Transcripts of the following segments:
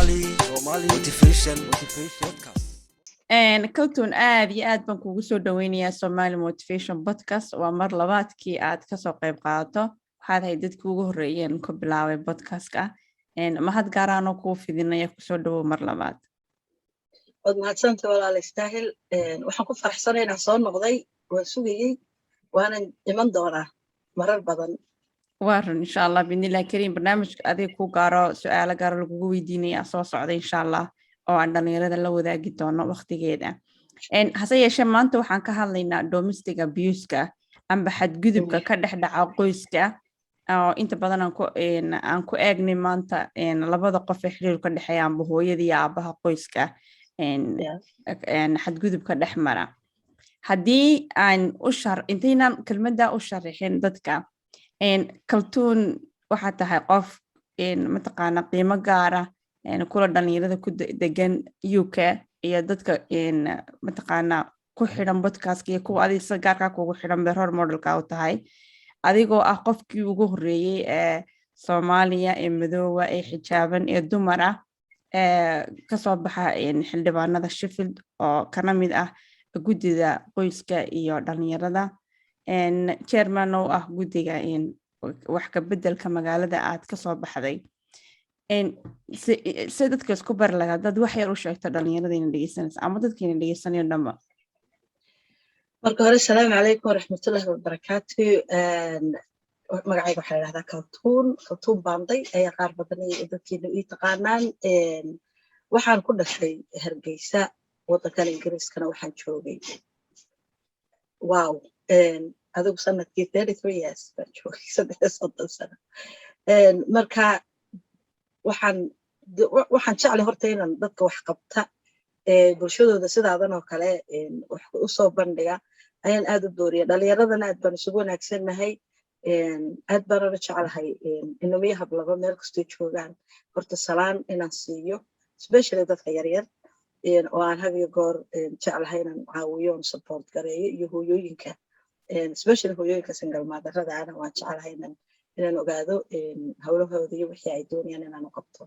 Somali Motivation Podcast. Kaltuun, aad iyo aad baan kugu soo dhaweynayaa Somali Motivation Podcast. Waa mar labaadkii aad kasoo qayb qaadato. Waxaad ahayd dadkii ugu horreeyeen ku bilaabay podcastka. Mahad gaaraanoo kuu fidinaya. Kusoo dhawow mar labaad. Waad mahadsanta, walaala Istaahil. Waxaan ku faraxsanay inaan soo noqday. Waan sugayey, waanan iman doonaa marar badan. Waa run. Insha Allah, biidnillahi kariim, barnaamijka adiga ku gaaro, su-aalo gaaro lagugu weydiinaya soo socda, insha Allah, oo aan dhalinyarada la wadaagi doono waqtigeeda. Hase yeeshee, maanta waxaan ka hadlaynaa domestic abuse-ka amba xadgudubka ka dhex dhaca qoyska, oo inta badan aan ku eegnay maanta labada qof ee xiriir ka dhexeeya, amba hooyada iyo aabaha qoyska, xadgudubka dhex mara. Haddii aan u shar intaynaan kelmadda u sharixin dadka, Kaltuun, waxaa tahay qof mataqaana qiimo gaara kula dhalinyarada ku degan UK iyo dadka mataqaana ku xidhan podcastka iyo kuwa adiga sida gaarkaa kugu xidhan bay role modelka u tahay, adigoo ah qofkii ugu horreeyey ee Soomaaliya ee madoowa ee xijaaban ee dumar ah ee kasoo baxa xildhibaanada Sheffield, oo kana mid ah guddida qoyska iyo dhalinyarada, chairman oo ah guddiga wax ka bedelka magaalada aad kasoo baxday. Si dadka isku bari lahaa, dad wax yar u sheegto dhalinyaradayna dhegeysanaysa ama dadkiina dhegeysanayo dhanba. Marka hore, asalaamu calaykum waraxmatullahi wabarakaatu. Magacayga waxaa la dhahdaa Kaltuun, Kaltuun Baanday ayaa qaar badan dadkiina ii taqaanaan. Waxaan ku dhashay Hargeysa. Waddankan Ingiriiskana waxaan joogay, wow, adigu sanadkii 33 years baan joogay, 33 sano. Marka waxaan jeclay horta inaan dadka wax qabta bulshadooda sidaadan oo kale wax usoo bandhiga ayaan aad u dooriya. Dhalinyaradana aad baan isugu wanaagsannahay, aad baan jeclahay inamiyo hablaba meel kastoo joogaan horta salaan inaan siiyo, especially dadka yaryar oo aan had iyo goor jeclahay inaan caawiyo oon support gareeyo, iyo hooyooyinka, especially hooyooyinka single motherada ana waan jeclahay inaan ogaado howlahooda iyo wixii ay doonayaan inaan u qabto.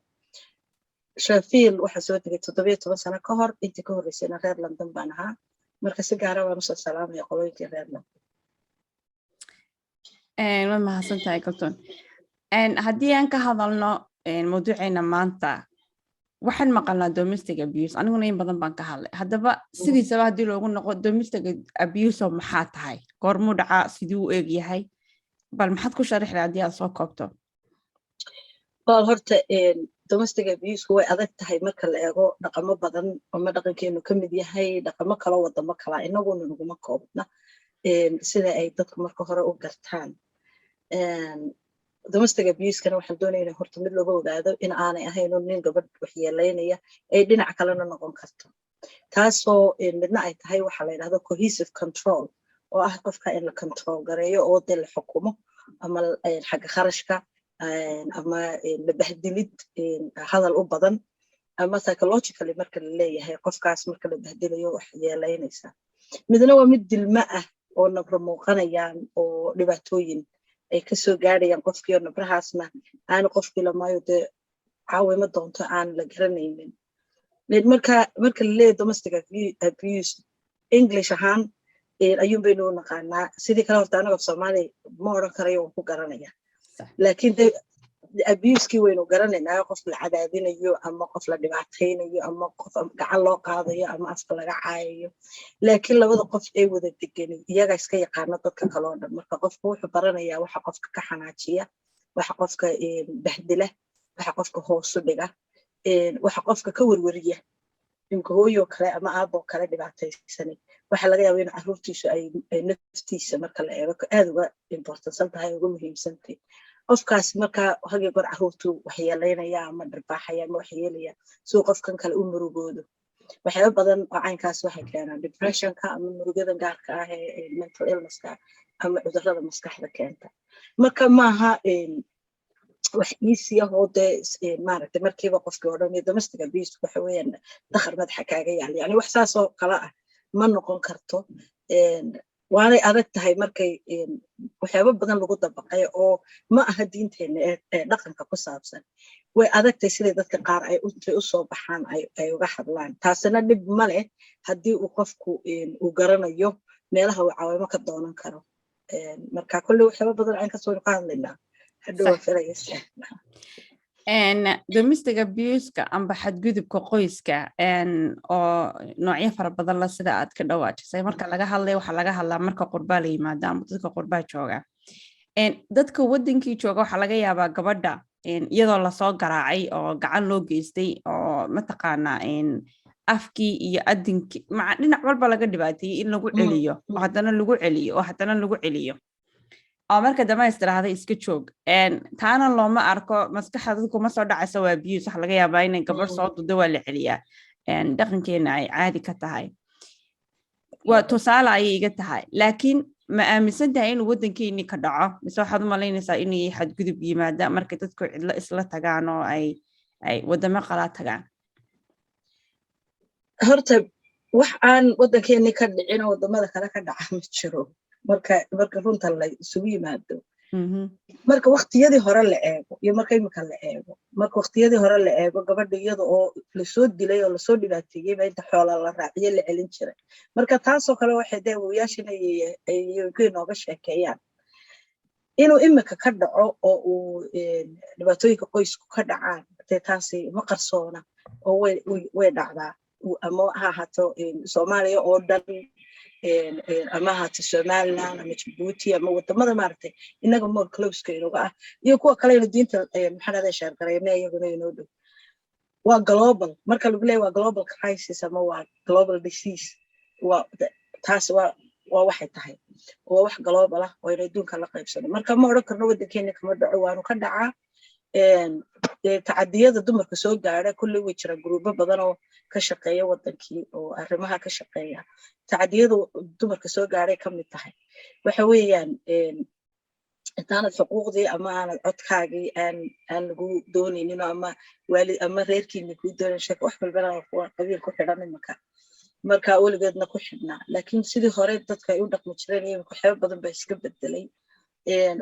Sheffield waxaa soo tegay 17 sano ka hor. Intii ka horreysayna reer London baan ahaa. Marka si gaara waan usoo salaamaya qolooyinkii reer London. Waa mahadsan tahay, Kaltuun. Haddii aan ka hadalno mawduuceena maanta, waxaan maqalnaa domestic abuse. Aniguna in badan baan ka hadlay. Haddaba, sidiisaba haddii loogu noqo domestic abuse oo maxaa tahay, goormuu dhacaa, siduu u eg yahay, bal maxaad ku sharixda haddii aad soo koobto? Wal, horta domestic abuse way adag tahay marka la eego dhaqamo badan ama dhaqankeenu ka mid yahay, dhaqamo kalo, wadamo kala, inaguna naguma koobna. Sida ay dadku marka hore u gartaan domestic abusekana, waxaan doonayna horta mid looga ogaado in aanay ahayn nin gabadh waxyeeleynaya, ay dhinac kalena noqon karto, taasoo midna ay tahay waxa la yidhahdo coercive control, oo ah qofka in la control gareeyo oo dee la xukumo, ama xagga kharashka, ama la bahdilid hadal u badan, ama psychologically marka la leeyahay qofkaas marka la bahdilayo wax yeeleynaysa. Midna waa mid dilma ah oo nabro muuqanayaan oo dhibaatooyin ay kasoo gaadhayaan qofkii, oo nabrahaasna aanu qofkii lamaayo dee caawimo doonto aan la garanaynin. Marka la leeyahay domestic abuse, English ahaan ayuun baynu u naqaanaa. Sidii kale horta anaga Soomaaliya ma odhan karayo waan ku garanaya, laakiin de abusekii waynu garanaynaa: qof la cadaadinayo, ama qof la dhibaataynayo, ama qof gacan loo qaadayo, ama afka laga caayayo. Laakiin labada qof ee wada degani iyaga iska yaqaano dadka kale oo dhan. Marka qofku wuxuu baranayaa waxa qofka ka xanaajiya, waxa qofka bahdila, waxa qofka hoosu dhiga, waxa qofka ka werweriya. Imka hooyoo kale ama aaboo kale dhibaataysanay, waxaa laga yaaba in caruurtiisu ay naftiisa marka la eego aad uga importansan tahay, uga muhiimsantahay qofkaas. Marka hagii goor caruurtu waxyeelaynaya ama dharbaaxaya ama waxyeelaya siduu qofkan kale u murugoodo. Waxyaaba badan oo caynkaas waxay keenaan depressionka ama murugada gaarka ah ee mental illnesska ama cudurrada maskaxda keenta. Marka maaha wax easy ah oo dee maaragtay markiiba qofkii oo dhan domestic abuse waxa weeyaan dakhar madaxa kaaga yaal, yani wax saas oo kale ah ma noqon karto. Waanay adag tahay markay waxyaabo badan lagu dabaqay oo ma aha diinteena ee dhaqanka ku saabsan. Way adag tahay siday dadka qaar ay intay usoo baxaan ay uga hadlaan. Taasina dhib ma leh haddii uu qofku uu garanayo meelaha uu caawimo ka doonan karo. Marka kolley waxyaabo badan aan kasoo ka hadlaynaa hadhow waan filaysa. Domestic abuse-ka amba xadgudubka qoyska oo noocyo fara badan la sida aad ka dhawaajisay, marka laga hadlay waxaa laga hadlaa marka qurbaa la yimaado amba dadka qurbaa jooga. Dadka wadankii jooga waxaa laga yaabaa gabadha iyadoo lasoo garaacay oo gacan loo geystay oo mataqaanaa afkii iyo adinkii maca dhinac walba laga dhibaateeyey in lagu celiyo oo haddana lagu celiyo oo haddana lagu celiyo oo marka dambe is tiraahda iska joog. Taana looma arko, maskaxda dadku ma soo dhacaysa waa abuse. Waxa laga yaabaa inay gabadh soo dudo waa la celiyaa, dhaqankeena ay caadi ka tahay, waa tusaale ayay iga tahay. Laakiin ma aaminsan tahay inuu waddankeeni ka dhaco, mise waxaad u malaynaysaa inay xadgudub yimaada marka dadku cidlo isla tagaan oo ay wadamo qalaa tagaan? Horta wax aan waddankeeni ka dhicin oo waddamada kale ka dhaca ma jiro marka runta la isugu yimaado. Marka waqtiyadii hore la eego iyo marka imika la eego, marka waqtiyadii hore la eego, gabadha iyada oo lasoo dilay oo lasoo dhibaateeyey baa inta xoola la raaciyo la celin jiray. Marka taasoo kale waxay dee awowayaashin ay nooga sheekeeyaan inuu imika ka dhaco oo uu dhibaatooyinka qoysku ka dhacaan, dee taasi ma qarsoona oo way dhacdaa, ama ha ahaato Soomaaliya oo dhan ama ahaato Somaliland ama Jabuuti ama wadamada maaragtay inaga more closeka inuga ah iyo kuwa kalena diinta maxaa dhahday share garayna iyaguna inoo dhow. Waa global marka lagu leeyahy, waa global crisis ama waa global disease. Waa taas, waa waxay tahay, waa wax global ah oo aynu adduunka la qaybsano. Marka ma odhan karno waddankeena kama dhaco, waanu ka dhacaa. Tacadiyada dumarka soo gaadha kulley way jiraan guruubo badan oo ka shaqeeya waddankii oo arrimaha ka shaqeeya. Tacadiyada dumarka soo gaadhay ka mid tahay waxa weeyaan intaanad xuquuqdii ama aanad codkaagii aan lagu doonaynin ama waalid ama reerkiina kuu doonayn. Sheek wax walbana waa qabiil ku xidhan imanka, marka weligeedna ku xidhnaa, laakiin sidii hore dadka ay u dhaqmi jireen iyo imika waxyaaba badan baa iska bedelay.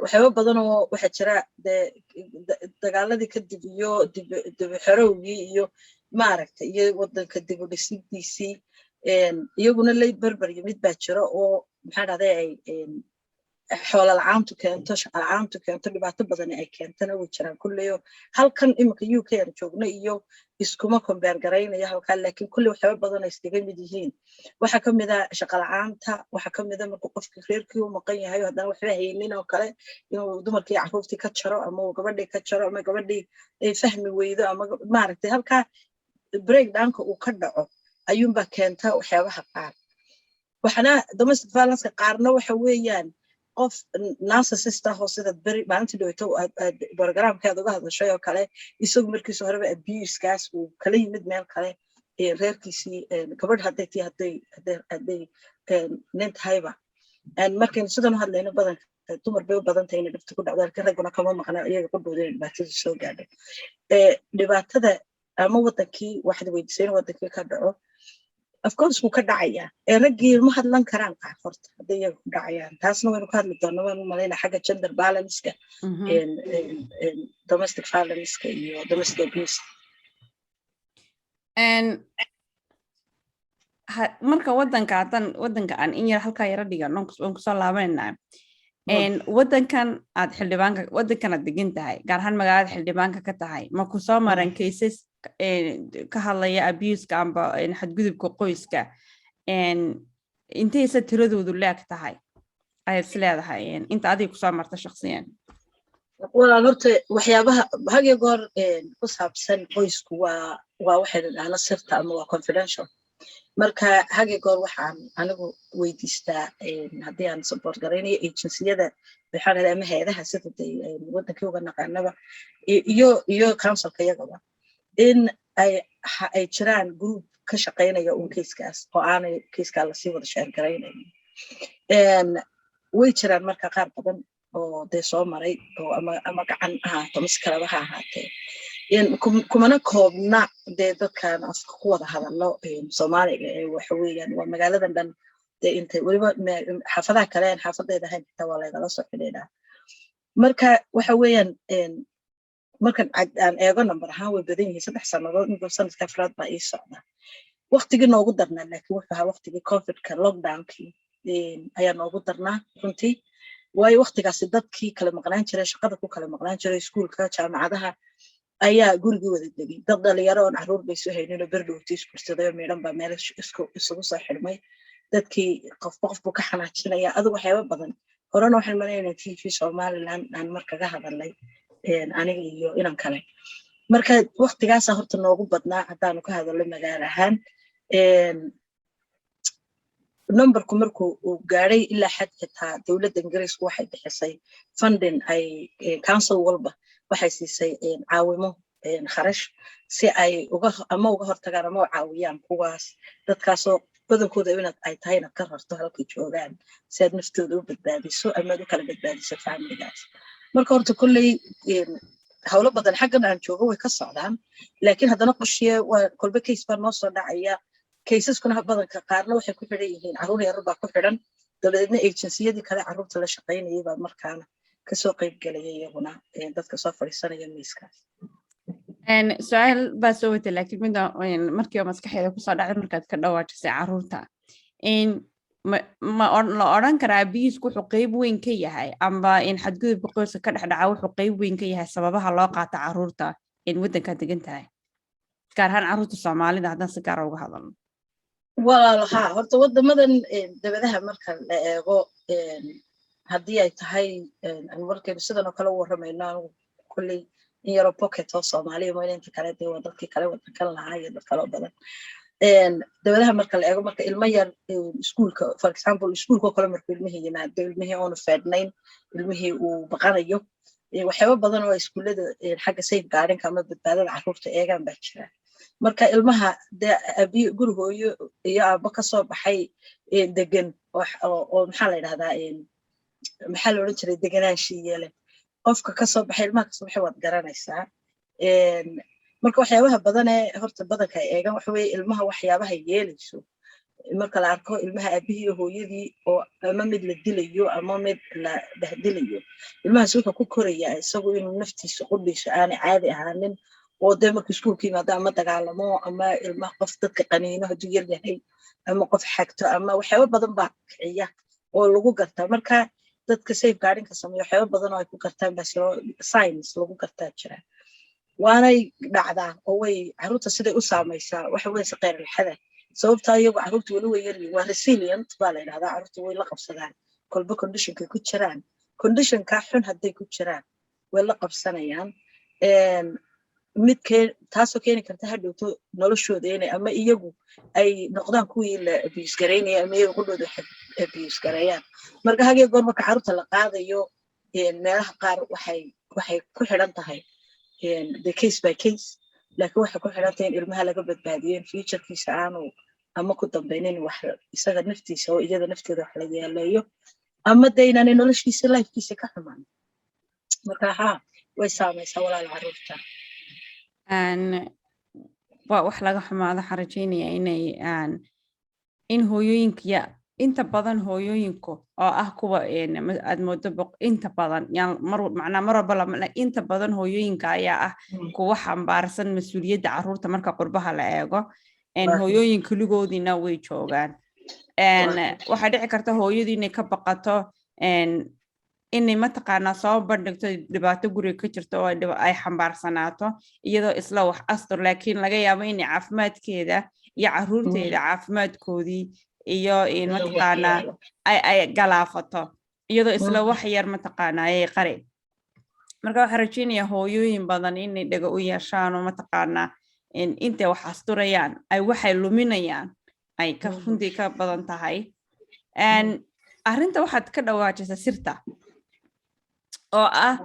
Waxyaaba badan oo waxaa jira dee dagaaladii kadib iyo dibu xorowgii iyo maaragtay iyo wadanka dibu dhisidiisii iyaguna lay berber yimid baa jira oo maxaa dhahday ay xoola la-aantu keento, shaqa la-aantu keento, dhibaato badani ay keentana way jiraan kulleyo. Halkan iminka UK aan joogno iyo iskuma compare garaynayo halkan, laakiin kulley waxyaaba badan ay iskaga mid yihiin. Waxaa ka mid a shaqa la-aanta, waxaa ka mid a markuu qofkii reerkii u maqan yahay oo haddana waxba haynin oo kale inuu dumarkii carruurtii ka jaro ama uu gabadhii ka jaro ama gabadhii ay fahmi weydo ama maaragtay halkaa breakdownka uu ka dhaco ayuunbaa keenta waxyaabaha qaar. Waxna domestic violenceka qaarna waxa weeyaan qof narcissist ah oo sida beri maalintii dhaweyto aad programkaad uga hadashay oo kale, isagu markiisa horeba abusekaas uu kala yimid meel kale, reerkiisii, gabadh hadday tii hadday nin tahayba. Markaynu sidan u hadlayno badanka dumar bay u badan tahay inay dhibta ku dhacdo, laakiin ragguna kama maqna iyaga qudhooda inay dhibaatada soo gaadho. Dhibaatada ama wadankii waxaad weydiisay in wadankii ka dhaco, of course wuu ka dhacayaa. Ee raggii ma hadlan karaan qaar horta hadday iyaga ku dhacayaan. Taasna waynu ka hadli doonaa waan u malaynaa xagga gender balanceka, domestic violenceka iyo domestic abuse. Marka wadanka haddan wadanka aan in yar halkaa yara dhigano waan kusoo laabanayna. Wadankan aad xildhibaanka, wadankan aad degan tahay, gaar ahaan magaalada xildhibaanka ka tahay, ma kusoo maran cases ka hadlaya abuseka amba xadgudubka qoyska? Intaysa tiradoodu leeg tahay ayaad is leedahay inta adiga kusoo marta shakhsiyan? Walaal, horta waxyaabaha had iyo goor ku saabsan qoysku waa waxaynu dhahno sirta ama waa confidential. Marka had iyo goor waxaan anigu weydiistaa haddii aan support garaynayo agenciyada maxaa dhahdaa ama hay'adaha sida day wadankii uga naqaanaba iyo councilka iyagaba in ay jiraan group ka shaqaynaya un casekaas oo aanay casekaa lasii wada share garaynayn. Way jiraan marka qaar badan oo dee soo maray oo ama gacan ahaato mise kaleba ha ahaatee. Kumana koobna dee dadkan afka ku wada hadallo Soomaaliga ee waxa weeyaan waa magaaladan dhan. Dee intay weliba xaafadaha kale aan xaafadayda ahayn xitaa waa laygala soo xidhiidhaa. Marka waxa weeyaan, markan aan eego number ahaan, way badan yihiin. 3 sannadood inba sanadka afraad baa ii socda. Waqtigii noogu darnaa laakiin wuxuu ahaa waqtigii Covidka, lockdownkii ayaa noogu darnaa runtii, waayo waqtigaasi dadkii kala maqnaan jiray, shaqada ku kala maqnaan jiray, iskuulka, jaamacadaha, ayaa gurigii wada degay. Dad dhalinyaro oon carruur bay soo hayninoo berdhowti iskursaday oo miidhan baa meel isugu soo xidhmay. Dadkii qofba qof buu ka xanaajinaya. Adigu waxyaaba badan horena waxaan malaynaa TV Somaliland aan mar kaga hadalnay, aniga iyo inan kale. Marka waqtigaasa horta noogu badnaa haddaanu ka hadalno magaalo ahaan. Numberku markuu uu gaadhay ilaa xad, xitaa dowladda Ingiriisku waxay bixisay funding ay council walba waxay siisay caawimo, kharash, si ay uga ama uga hortagaan ama u caawiyaan kuwaas, dadkaasoo badankooda inaad ay tahay inaad ka rarto halkay joogaan si aad naftooda u badbaadiso ama aad u kala badbaadiso familigaas. Marka horta kolley howlo badan xaggan aan joogo way ka socdaan, laakiin haddana qoshiye waa kolba case baa noo soo dhacaya. Caseskuna badanka qaarna waxay ku xidhan yihiin carruur yarar baa ku xidhan, dabadeedna agencyyadii kale carruurta la shaqaynayay baa markaana kasoo qayb gelaya, iyaguna dadka soo fadhiisanaya miiskaas. Su-aal baa soo watay, laakiin mida markiiba maskaxeeda kusoo dhacday markaad ka dhawaajisay carruurta, ma la odhan karaa abuseku wuxuu qeyb weyn ka yahay, amba in xadgudubka qoyska ka dhex dhaca wuxuu qeyb weyn ka yahay sababaha loo qaato carruurta in waddankaad degan tahay, gaar ahaan carruurta Soomaalida haddaan si gaara uga hadalno? Walaalo, haa, horta waddamadan dabadaha marka la eego, haddii ay tahay markaynu sidan oo kale u warramayno, anigu kolley in yaroo pocket oo Soomaaliya mooyne, inta kale dee waa dadkii kale waddankan lahaa iyo dad kaloo badan. Dabadaha marka la eego, marka ilmo yar iskuulka, for example, iskuulka oo kale markuu ilmihii yimaado, ilmihii oonu feedhnayn, ilmihii uu baqanayo, waxyaaba badan oo iskuullada xagga safeguardingka ama badbaadada carruurta eegaan baa jira. Marka ilmaha dee abi guri hooyo iyo aabbo kasoo baxay degan oo maxaa la yidhahdaa, maxaa la odhan jiray, deganaanshiiye leh, qofka kasoo baxay, ilmaha kasoo baxay waad garanaysaa. Marka waxyaabaha badanee horta badanka ay eegaan waxa weeye ilmaha waxyaabaha yeelayso. Marka la arko ilmaha aabihii iyo hooyadii oo ama mid la dilayo ama mid la bahdilayo, ilmahaas wuxuu ku korayaa isagu inuu naftiisa qudhiiso aanay caadi ahaanin, oo dee markuu iskuulka yimaado ama dagaalamo ama ilmaha qof dadka qaniino hadduu yar yahay ama qof xagto ama waxyaaba badan baa kiciya oo lagu gartaa. Marka dadka safeguardingka sameeya waxyaaba badan oo ay ku gartaan baa jiro, signs lagu gartaa jira, waanay dhacdaa oo way carruurta siday u saamaysaa waxa weeye si qeyralxada, sababtaa iyagu carruurta weli way yaryihin, waa resilient baa la yidhahdaa. Carruurta way la qabsadaan kolba conditionkay ku jiraan. Conditionkaa xun hadday ku jiraan, way la qabsanayaan, mid keen taasoo keeni karta hadhowto noloshooda inay ama iyagu ay noqdaan kuwii la abuse garaynaya ama iyagu qudhooda wax abuse gareeyaan. Marka hagee goor marka carruurta la qaadayo, meelaha qaar waxay ku xidhan tahay the case by case, laakiin waxay ku xidhan tahay in ilmaha laga badbaadiyo, in futurekiisa aanu ama ku dambaynin wax isaga naftiisa oo iyada nafteeda wax la yeeleeyo, ama de inaanay noloshiisa, lifekiisa ka xumaan. Marka haa, way saamaysaa, walaal, carruurta. Waa wax laga xumaado. Waxaan rajeynaya inay in hooyooyinka, inta badan hooyooyinku oo ah kuwa aad moodo inta badan, yaan mar macnaa mar walba lama, inta badan hooyooyinka ayaa ah kuwa xambaarsan mas-uuliyadda carruurta marka qurbaha la eego. Hooyooyin keligoodiina way joogaan. Waxaa dhici karta hooyadu inay ka baqato inay mataqaanaa soo bandhigto dhibaato guriga ka jirto oo ay xambaarsanaato iyadoo isla wax astur, laakiin laga yaabo inay caafimaadkeeda iyo caruurteeda caafimaadkoodii iyo mataqaanaa ay galaafato iyadoo isla wax yar mataqaanaa ayay qari. Marka waxaan rajeynayaa hooyooyin badan inay dhaga u yeeshaan oo mataqaanaa intay wax asturayaan ay waxay luminayaan ay ka runtii ka badan tahay. Arrinta waxaad ka dhawaajisa sirta oo ah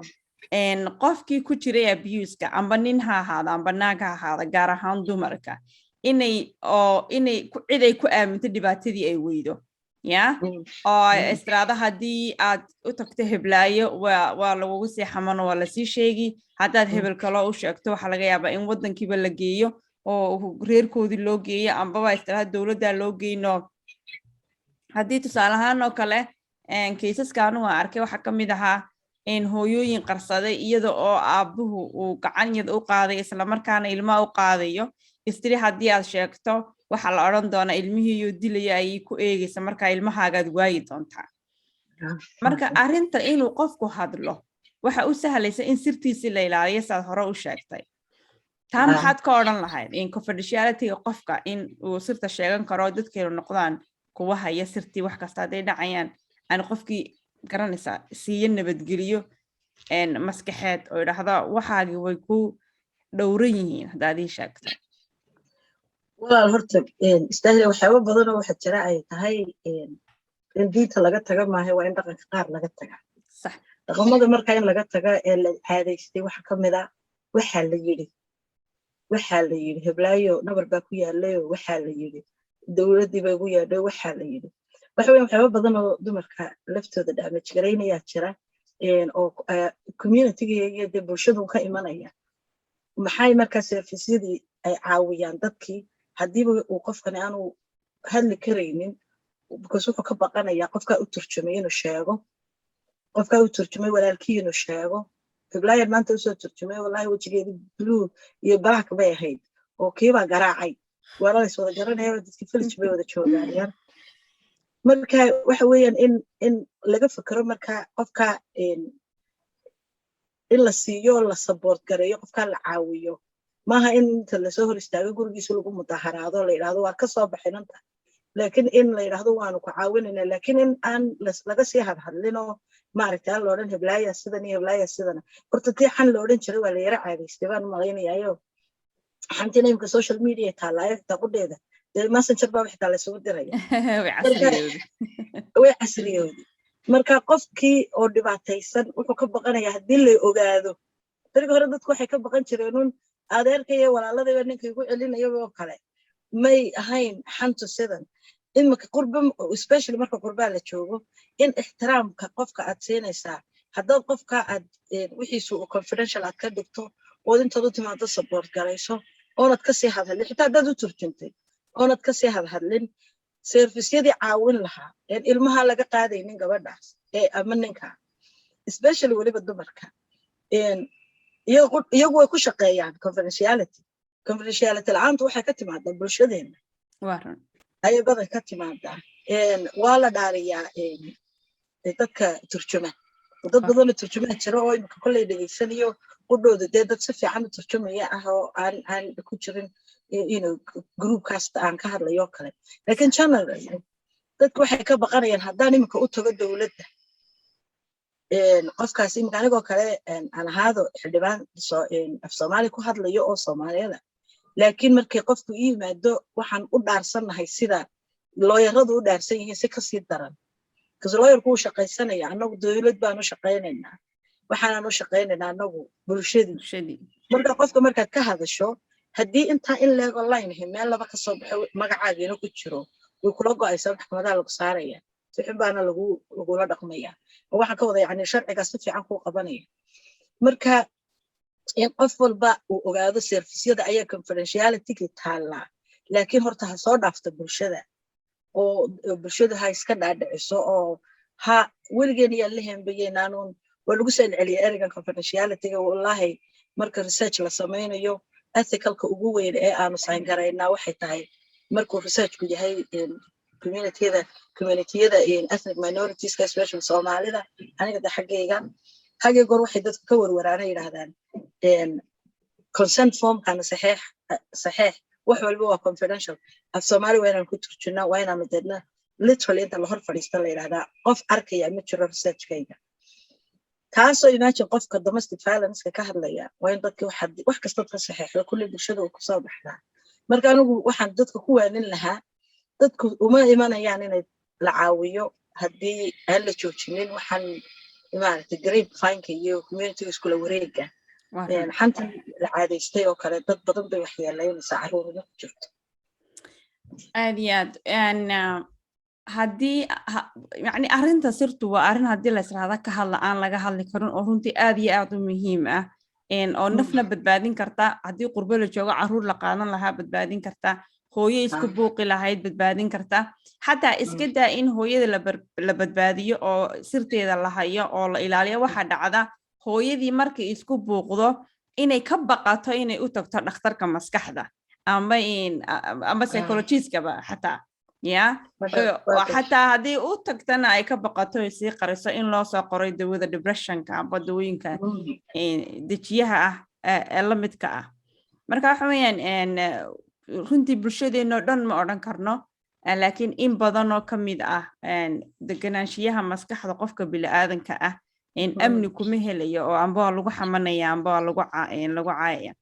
qofkii ku jiray abuseka, amba nin ha ahaado amba naag ha ahaado, gaar ahaan dumarka, inay oo inay cid ay ku aaminto dhibaatadii ay weydo ya oo istiraada haddii aad u tagto heblaayo, waa lagugu sii xamano, waa lasii sheegi. Haddaad hebel kaloo u sheegto, waxaa laga yaabaa in waddankiiba la geeyo oo reerkoodii loo geeyo, ambaba istiraada dowladdaa loo geyno. Haddii tusaale ahaan oo kale cases-ka anigu aan arkay waxaa ka mid ahaa in hooyooyin qarsaday iyada oo aabbuhu uu gacan yad u qaaday, islamarkaana ilmaha u qaadayo, istiri haddii aad sheegto waxaa la odhan doonaa ilmihiiyuu dilaya ayay ku eegaysa, markaa ilmahaagaad waayi doontaa. Marka arrinta inuu qofku hadlo waxa u sahlaysa in sirtiisii la ilaaliyo, saad hore u sheegtay. Taa maxaad ka odhan lahayd in confidentiality-ga qofka, in uu sirta sheegan karo, dadkeenu noqdaan kuwa haya sirtii, wax kasta hadday dhacayaan aan qofkii garanaysaa siiyo nabadgeliyo maskaxeed oo idhaahda waxaagii way ku dhowran yihiin haddaad ii sheegto? Walaal, horta istaahila waxyaaba badanoo waxa jira ay tahay in diinta laga taga maaha, waa in dhaqanka qaar laga taga. Dhaqamada marka in laga taga ee la caadaystay waxa ka mid a waxaa la yidhi, waxaa la yidhi heblaayo nabar baa ku yaalayo, waxaa la yidhi dowladdii baa igu yeedhay, waxaa la yidhi. Waxa weya waxyaaba badan oo dumarka laftooda damage garaynayaa jira oo community-ga iyo dee bulshadu ka imanaya. Maxay markaa service-yadii ay caawiyaan dadkii haddiiba uu qofkani aanu hadli karaynin, because wuxuu ka baqanayaa qofkaa u turjumay inuu sheego, qofkaa u turjumay walaalkii inuu sheego, heblaayan maanta usoo turjumay, wallahi wejigeedi blue iyo black bay ahayd oo kiibaa garaacay. Waana lays wada garanaya, dadkii village bay wada joogaan yar. Marka waxa weeyaan in laga fikero marka qofka in la siiyo, la support gareeyo, qofka la caawiyo. Maaha in inta lasoo hor istaago gurigiisa lagu mudaharaado, la yidhahdo waa kasoo baxinanta, laakiin in la yidhahdo waanu ku caawinayna, laakiin in aan laga sii hadhadlinoo maaragtay aan la odhan heblaaya sidan iyo heblaaya sidana. Horta tii xan la odhan jiray waa la yara caadaystay baan u malaynayayo. Xantina imika social media taallaayo, xitaa qudheeda dee Messenger baa xitaa laysugu diraya. Way casriyoodi. Marka qofkii oo dhibaataysan wuxuu ka baqanayaa haddii la ogaado. Darigi hore dadku waxay ka baqan jireen un adeerka iyo walaaladayba ninka igu celinaya oo kale, may ahayn xantu sidan. Imika qurba, especially marka qurbaa la joogo, in ixtiraamka qofka aad siinaysaa, haddaad qofka aad wixiisu confidential aad ka dhigto, ood intaad u timaado support garayso, oonad kasii hadhadlin, xitaa haddaad u turjuntay oonad kasii hadhadlin, service-yadii caawin lahaa een ilmaha laga qaadaynin gabadhaas ee ama ninka, especially weliba dumarka, iyagu way ku shaqeeyaan confidentiality. Confidentiality la-aantu waxay ka timaadaa bulshadeena ayay badan ka timaadaa. Waa la dhaariyaa dadka turjuma. Dad badanoo turjumaa jira oo imika kolley dhegeysanayo qudhooda dee dad si fiican u turjumaya ah oo aan ku jirin group-kaas aan ka hadlayo kale. Laakiin generally dadku waxay ka baqanayaan haddaan imika u tago dowladda qofkaas, imika anigoo kale aan ahaado xildhibaan af Soomaali ku hadlayo oo Soomaaliyada, laakiin markay qofku ii yimaado waxaan u dhaarsannahay sida lawyer-adu u dhaarsan yihiin si kasii daran, because lawyer-ku wuu shaqaysanaya, annagu dowlad baan u shaqaynaynaa, waxaanan u shaqaynaynaa annagu bulshadii. Marka qofka markaad ka hadasho, haddii intaa in leego line meel laba kasoo baxo, magacaagiina ku jiro, way kula go'aysaa, maxkamadaha lagu saaraya, si xun baana lagu lagula dhaqmaya. Oo waxaan ka wada yani sharcigaa si fiican kuu qabanaya. Marka in qof walba uu ogaado service-yada ayaa confidentiality taallaa, laakiin horta ha soo dhaafto bulshada oo bulshada ha iska dhaadhiciso oo ha weligeen iyaan la hembeyeynaanuun. Waa lagu soo celceliya ereygan confidentiality-ga. Wallahi marka research la samaynayo, ethical-ka ugu weyn ee aanu sign garaynaa waxay tahay markuu research-ku yahay community-yada ethnic minorities-ka, especially Soomaalida. Aniga de xaggayga xaggay goor waxay dadku ka warwaraana yidhaahdaan consent form-kana saxeex saxeex, wax walba waa confidential, af Soomaali waa inaan ku turjunaa, waa inaanu deedna literally inta lahor fadhiista la yidhahdaa qof arkaya ma jiro research-kayga. Taasoo imagine qofka domestic violence-ka ka hadlaya waa in dadki wax kastood ka saxeexdo kulli bulshada uu kusoo baxdaa. Marka anigu waxaan dadka ku waanin lahaa, dadku uma imanayaan inay la caawiyo haddii aan la joojinin waxaan maaragtay grapevine-ka iyo community-ga iskula wareega, xantan la caadaystay oo kale. Dad badan bay waxyeelaynaysaa, carruurina ku jirto. Aad iyo aad. Haddii yani arrinta sirtu waa arrin haddii la israada ka hadla aan laga hadli karin, oo runtii aad iyo aad u muhiim ah, oo nafna badbaadin karta haddii qurbo la joogo, carruur la qaadan lahaa badbaadin karta. Hooyo isku buuqi lahayd badbaadin karta. Xataa iska daa in hooyada la badbaadiyo oo sirteeda la hayo oo la ilaaliyo. Waxaa dhacda hooyadii markay isku buuqdo inay ka baqato inay u tagto dhakhtarka maskaxda amba psychologistkaba xataa ya xataa haddii u tagtana ay ka baqato, ay sii qariso, in loo soo qoray dawada depressionka amba dawooyinka dejiyaha ah ee la midka ah. Marka waxa weeyaan, runtii bulshadeenoo dhan ma odhan karno, laakiin in badan oo ka mid ah, deganaanshiyaha maskaxda qofka bini'aadanka ah amni kuma helayo, oo amba waa lagu xamanaya amba waa lagu caayaya.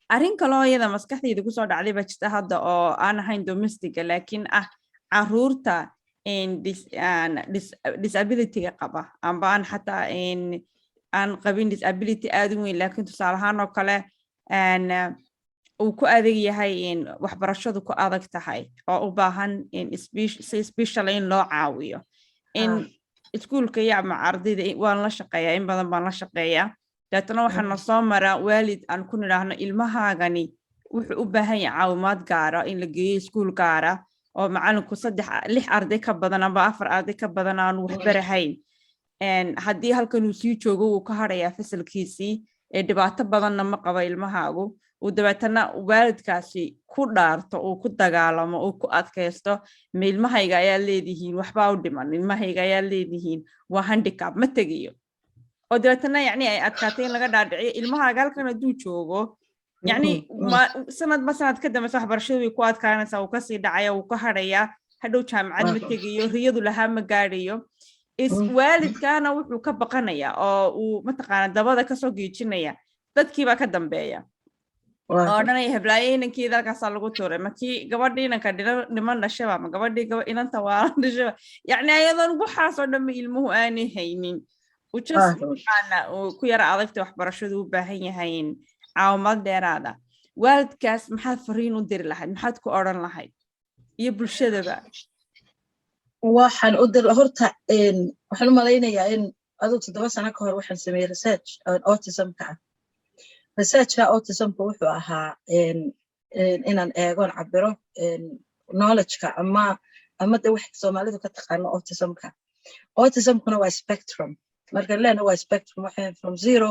Arrin kaloo iyada maskaxdayda kusoo dhacday baa jirta hadda, oo aan ahayn domesticga, laakiin ah caruurta disabilityga qaba, amba aan xataa aan qabin disability aada u weyn, laakiin tusaale ahaan oo kale uu ku adag yahay waxbarashadu, ku adag tahay, oo u baahan si special in loo caawiyo in iskuulka iyo ama ardayda. Waan la shaqeeyaa, in badan baan la shaqeeyaa. Deetana waxaa na soo maraa waalid aan ku nidhaahno, "Ilmahaagani wuxuu u baahan yahay caawimaad gaara, in la geeyo iskuul gaara oo macalinku saddex lix arday ka badan amba afar arday ka badan aanu waxbarahayn. Haddii halkan uu sii joogo, wuu ka hadhayaa fasalkiisii, ee dhibaato badanna ma qabo ilmahaagu." Uu dabeetana waalidkaasi ku dhaarto, uu ku dagaalamo, uu ku adkaysto, "Ma ilmahayga ayaa leedihiin waxbaa u dhiman? Ilmahayga ayaa leedihiin waa handicap, ma tegayo." Oo dabeetana yacni ay adkaatay in laga dhaadhiciyo ilmahaaga halkan hadduu joogo, yacni sanadba sanad ka dambeysa waxbarashadu way ku adkaanaysaa, wuu kasii dhacaya, wuu ka hadhayaa, hadhow jaamacad ma tegayo, riyadu lahaa ma gaadhayo. Waalidkaana wuxuu ka baqanaya oo uu mataqaana dabada kasoo geejinaya dadkiibaa ka dambeeya oo odhanaya, "Heblaayo inankeeda halkaasaa lagu tuuray, ma kii gabadhii inanka dhiman dhashaba, ma gabadhii inanta waalan dhashaba?" Yacni ayadoon waxaasoo dhanba ilmuhu aanay haynin, mataqaana uu ku yara adagta waxbarashadu, u baahan yahay caawimad dheeraada. Waalidkaas maxaad fariin u diri lahayd? Maxaad ku odhan lahayd, iyo bulshadaba? Waxaan u dir horta, waxaan u malaynayaa in aduu 7 sano ka hor waxaan sameeyey research autismka ah. Researchka autismka wuxuu ahaa inaan eegoon cabiro knowledgeka ama de wax Soomaalidu ka taqaano autismka. Autismkuna waa spectrum. Marka leena waa spectrum, waxay from zero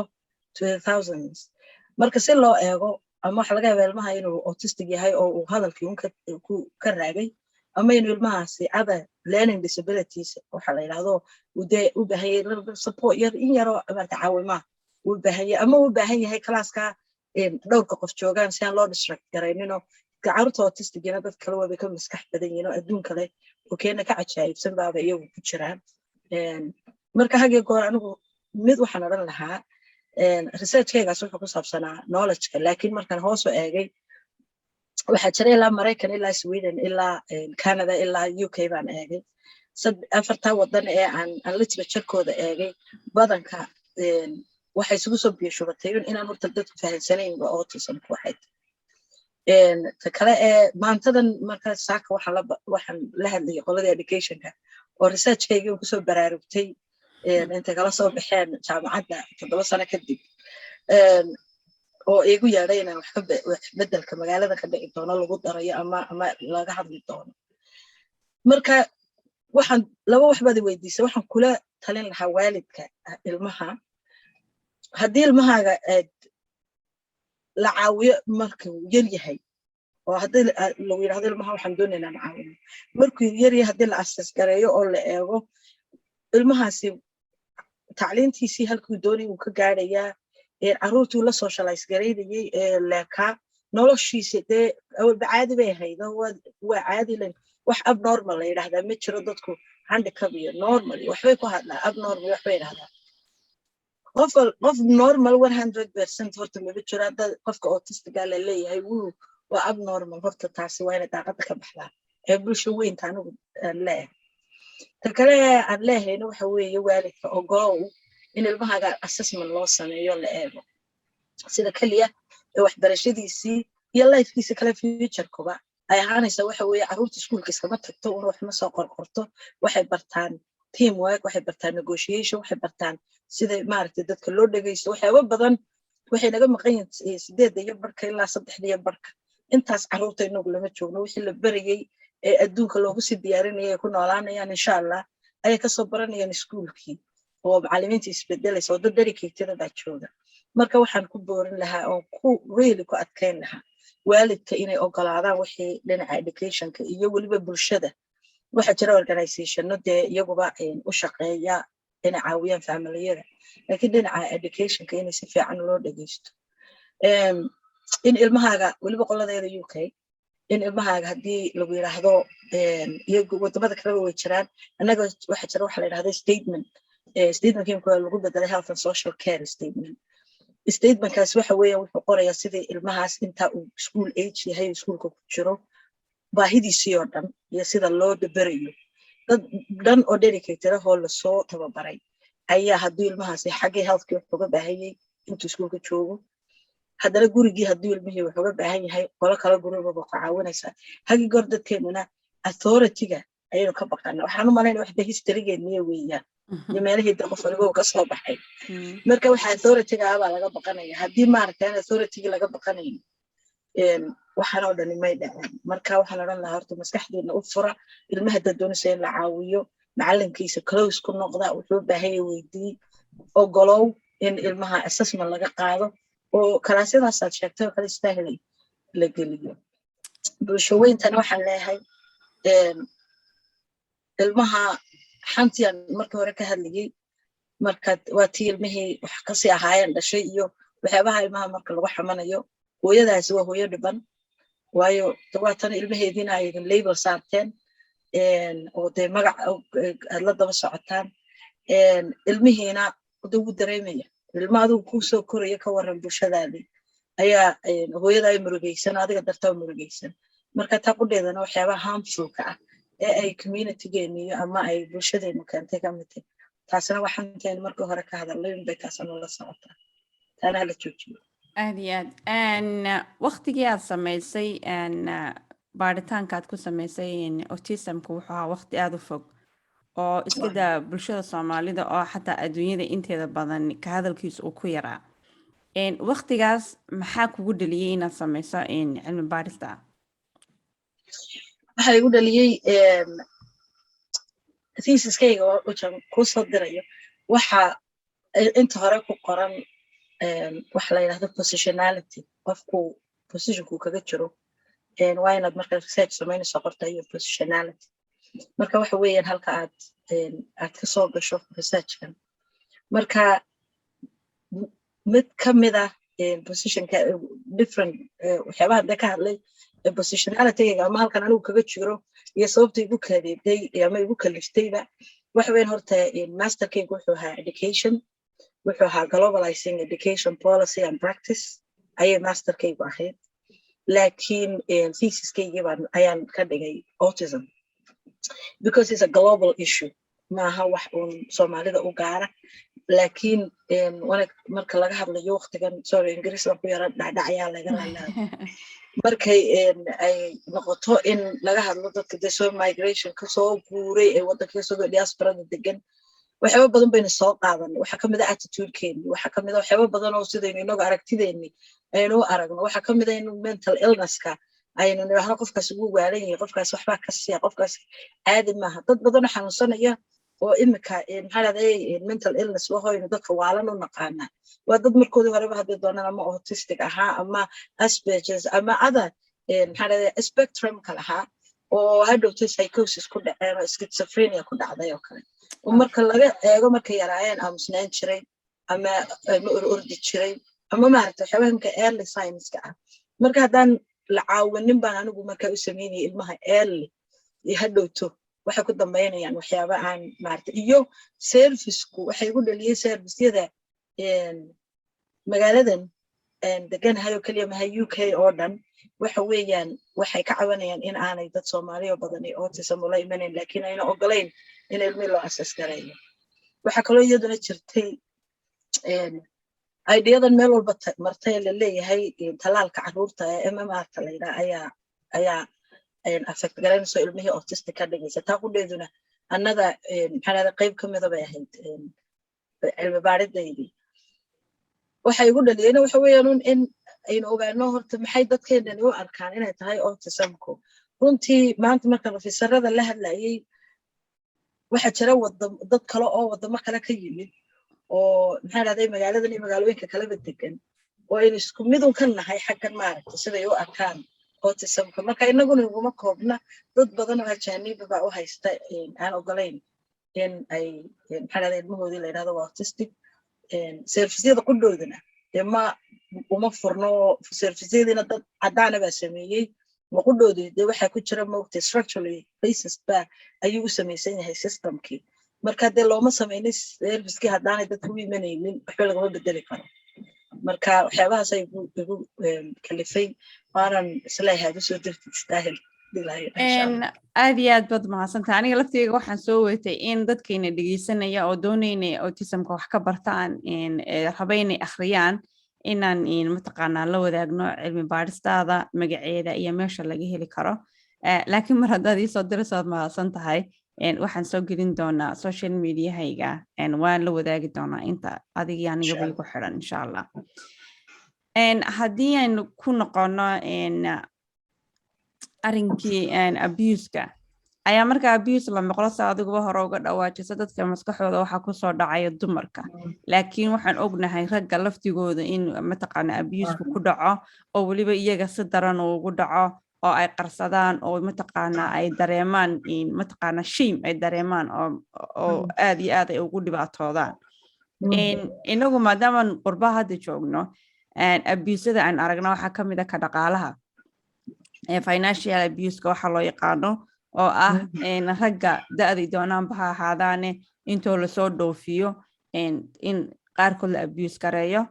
to the thousands. Marka si loo eego, ama waxa laga yaabaa ilmaha inuu autistic yahay oo uu hadalkii un ka raagay, ama inuu ilmahaasi other learning disabilities waxa la yidhahdo uu dee u baahan yahay little bit support yar, in yaroo maarata caawimaa uu baahan yahay, ama uu baahan yahay classka dhowrka qof joogaan si aan loo distract garayninoo. Carruurta autisticina dad kale waabay ka maskax badan yihiin, oo adduun kale oo keena ka cajaa'ibsan baaba iyagu ku jiraan. Marka hagee goor anigu mid waxaan odhan lahaa, researchkaygaas wuxuu ku saabsanaa knowledgeka, laakiin markaan hoos u eegay, waxaa jira ilaa Maraykan, ilaa Sweden, ilaa Canada, ilaa UK baan eegay. Afartaa wadan ee aan literaturekooda eegay, badanka waxay isugu soo biyo shubatay inaan horta dadku fahansanaynba autismku waxay. Ta kale ee maantadan marka saaka waxaan la hadlayay qoladii educationka oo researchkaygii kusoo baraarugtay intay kala soo baxeen jaamacadda 7 sano kadib, oo iigu yeedhay inaan wax bedelka magaalada ka dhici doono lagu darayo ama laga hadli doono. Marka waxaan laba wax baad weydiisay. Waxaan kula talin lahaa waalidka ilmaha, haddii ilmahaaga la caawiyo markuu yar yahay, oo haddii lagu yidhahdo, "Ilmaha waxaan doonaynaa na caawino," markuu yar yahay haddii la assess gareeyo oo la eego ilmahaasi tacliintiisii halkuu doonay uu ka gaadhayaa, carruurtuu la socialize garaynayay ee leekaa, noloshiisa dee awalba caadi bay ahayd, waa caadi len. Wax abnormal la yidhahdaa ma jiro. Dadku handicap iyo normal iyo waxbay ku hadlaa, abnormal waxbay yidhahdaa. Qof normal 100% horta maba jiro. Hadda qofka autisticga la leeyahay wuu waa abnormal, horta taasi waa inay daaqada ka baxdaa ee bulsho weynta anigu aan leeyahay. Ta kale aan leehayna waxa weeye, waalidka ogow in ilmahaaga assessment loo sameeyo, la eego sida keliya ee waxbarashadiisii iyo lifekiisa kale futurekuba ay ahaanaysa. Waxa weeye, carruurta iskuulka iskama tagto una wax ma soo qorqorto. Waxay bartaan team work, waxay bartaan negotiation, waxay bartaan sida maaragtay dadka loo dhegeysto, waxyaaba badan. Waxay naga maqan yihiin 8:30 ilaa 3:30. Intaas carruurta inagu lama joogno. Wixii la berayey ee adduunka loogu sii diyaarinaya ay ku noolaanayaan, insha Allah, ayay kasoo baranayaan iskuulkii oo macallimiinta isbedelaysa oo dad dedicated baa jooga. Marka waxaan ku boorin lahaa oon ku really ku adkayn lahaa waalidka inay ogolaadaan wixii dhinaca educationka iyo weliba bulshada. Waxaa jira organizationno dee iyaguba u shaqeeya inay caawiyaan familiyada, laakiin dhinaca educationka inay si fiican loo dhegeysto, in ilmahaaga, weliba qoladeeda UK, in ilmahaaga haddii lagu yidhaahdo, iyo wadamada kaleba way jiraan, annaga waxaa jira waxa la yidhahda statement. Statementka imika waa lagu bedelay Health and Social Care Statement. Statementkaas waxa weeyaan wuxuu qorayaa sidii ilmahaas inta uu school age yahay, iskuulka ku jiro, baahidiisii oo dhan iyo sida loo daberayo. Dad dhan oo dedicated ah oo lasoo tababaray ayaa, hadduu ilmahaasi xaggii healthkii wax uga baahanyay intuu iskuulka joogo, haddana gurigii hadduu ilmihii wax uga baahan yahay, qolo kale gurigaba ku caawinaysaa. Hagii goor dadkeenuna authorityga ayaynu ka baqana. Waxaan u malaynaya waxda historygeeniya weeyaan iyo meelihii de qof waliba uu ka soo baxay. Marka waxa authorityga ah baa laga baqanaya. Haddii maaragtay aan authority laga baqanayn, waxaan oo dhani may dhaceen. Marka waxaan odhan lahaa, horta maskaxdiina u fura ilmaha. Haddaad doonaysa in la caawiyo, macalinkiisa close ku noqda, wuxuu u baahan yahay weydii, ogolow in ilmaha assessment laga qaado oo kalaasyadaasaad sheegtay oo kale istaahilay la geliyo. Bulshaweyntana waxaan leeyahay, ilmaha xantiyan markii hore ka hadlayay, marka waa tii ilmihii wax kasii ahaayeen dhashay iyo waxyaabaha ilmaha marka lagu xamanayo. Hooyadaasi waa hooyo dhiban, waayo waa tan ilmaheediina ay idin label saarteen oo dee magac aad la daba socotaan. Ilmihiina de wuu dareemaya. Ilma adigu kuu soo koraya, ka waran bulshadaadii ayaa hooyada ay murugaysan, adiga dartaa murugaysan. Marka taa qudheedana waxyaabaha harmfulka ah ee ay communitygeenu iyo ama ay bulshadeenu keentay ka mid tahay. Taasina waxaanteen markii hore ka hadalnay unbay taasna la socotaa. Taana hala joojiyo. Aad iyo aad. Waktigii aad samaysay baaritaanka aad ku samaysay autismka wuxuu ahaa waqti aada u fog oo iska daa bulshada Soomaalida oo xataa adduunyada inteeda badan ka hadalkiisa uu ku yaraa. Waqtigaas maxaa kugu dhaliyey inaad samayso cilmi baarista? Waxaa igu dhaliyey thesiskayga oo ujan kuu soo dirayo, waxa inta hore ku qoran waxa la yidhahdo positionality, qofku positionku kaga jiro. Waa inaad marka research samaynayso qorta iyo positionality. Marka waxa weeyaan halka aad kasoo gasho researchkan. Marka mid ka mid ah positionka different waxyaabaha de ka hadlay positionalitygayga ama halkan anigu kaga jiro iyo sababta igu kadeeday ama igu kaliftayba waxa weyan, horta masterkaygu wuxuu ahaa education, wuxuu ahaa globalizing education policy and practice ayay masterkaygu ahayd, laakiin thesiskaygii baan ayaan ka dhigay autism because it's a global issue. Maaha wax uun Soomaalida u gaara, laakiin marka laga hadlayo waqtigan, sorry, Ingiriis baan ku yara dhacdhacayaa, laga lalaa, markay ay noqoto in laga hadlo dadka dee soo migration kasoo guuray ee waddanka kasoo diasporada degan, waxyaaba badan baynu soo qaadanay. Waxaa kamid a attitudekeeni, waxaa kamid a waxyaaba badan oo sidaynu inagu aragtideeni aynu u aragno. Waxaa kamid a in mental illnesska aynu nidhaahno qofkaas ugu waalan yahay, qofkaas waxbaa ka siya, qofkaas caadi maaha. Dad badan oo xanuunsanaya oo imika, maxaa dhahday, mental illness lahoynu dadka waalan u naqaanaa, waa dad markoodii horeba hadday doonaan ama autistic ahaa ama Aspergers ama other, maxaa dhahday, spectrumka lahaa oo hadhowtay psychosis ku dhaceen oo schizophrenia ku dhacday oo kale, oo marka laga eego markay yaraayeen aamusnaan jiray ama orordi jiray ama maaragta waxyaabaha imka early signska ah. Marka haddaan la caawinin baan anigu markaa u sameynaya ilmaha early iyo hadhowto waxay ku dambaynayaan waxyaaba aan maarata. Iyo serviceku waxay igu dhaliyey serviceyada magaaladan deganahay oo keliya maha, UK oo dhan waxa weeyaan waxay ka cabanayaan in aanay dad Soomaaliya badan iyo autism ula imanayn, laakiin ayna ogolayn in ilmihii loo assess gareeyo. Waxaa kaloo iyaduna jirtay ideadan meel walba martay la leeyahay talaalka carruurta ee MMR-ta la yidhaha ayaa affect garaynayso, ilmihii autistic ka dhigaysa. Taa qudheeduna annaga, maxaa dhahda, qayb ka mida bay ahayd cilmi baaridaydii. Waxa igu dhaliyeyna waxa weeyaan un in Aynu ogaano horta maxay dadkeenani u arkaan inay tahay autismku. Runtii maanta marka officerada la hadlayay, waxaa jira dad kale oo wadamo kale ka yimid oo, maxaa dhahday, magaaladan iyo magaalooyinka kaleba degan oo aynu isku midun ka nahay xaggan, maaragta, siday u arkaan autismka. Marka inaguna iguma koobna, dad badan oo ajaaniba baa u haysta, aan ogolayn in ay, maxaa dhahday, ilmahoodii la yidhahdo waa autistic. Serviceyada qudhoodana dee ma uma furno. Serviceyadiina dad caddaana baa sameeyey maqudhoodii. Dee waxaa ku jira, moogtay, structurally racist baa ayuu u samaysan yahay systemkii. Marka dee looma samaynin servicekii haddaanay dadka u imanaynin, waxba lagama bedeli karo. Marka waxyaabahaas ay igu kalifay, waanan isleeyahay aad usoo dirtid istaahil. Aad iyo aad baad mahadsantahay. Aniga lafteyga waxaan soo wetay in dadkayna dhegeysanaya oo doonayna autismka wax ka bartaan, raba inay akhriyaan, inaan mataqaanaa la wadaagno cilmi baadhistaada magaceeda iyo meesha laga heli karo. Laakiin mar haddaad iisoo dirayso, waad mahadsan tahay. Waxaan soo gelin doonaa social mediahayga, waan la wadaagi doonaa inta adigii anigaba igu xidhan, insha Allah. Haddii aynu ku noqono arrinkii abuseka ayaa, marka abuse la maqlo, sa adiguba hore uga dhawaajisa, dadka maskaxdooda waxaa kusoo dhacaya dumarka. Laakiin waxaan ognahay ragga laftigooda in, mataqaana, abuseka ku dhaco, oo weliba iyaga si daran uu ugu dhaco, oo ay qarsadaan, oo mataqaana ay dareemaan, mataqaana, shame ay dareemaan, oo aad iyo aad ay ugu dhibaatoodaan. Inagu maadaamaan qurbaha hadda joogno, abusada aan aragna waxaa ka mid a ka dhaqaalaha, financial abuseka waxaa loo yaqaano, oo ah ragga da-day doonaanba ha ahaadaane intoo lasoo dhoofiyo in qaarkood la abuse gareeyo,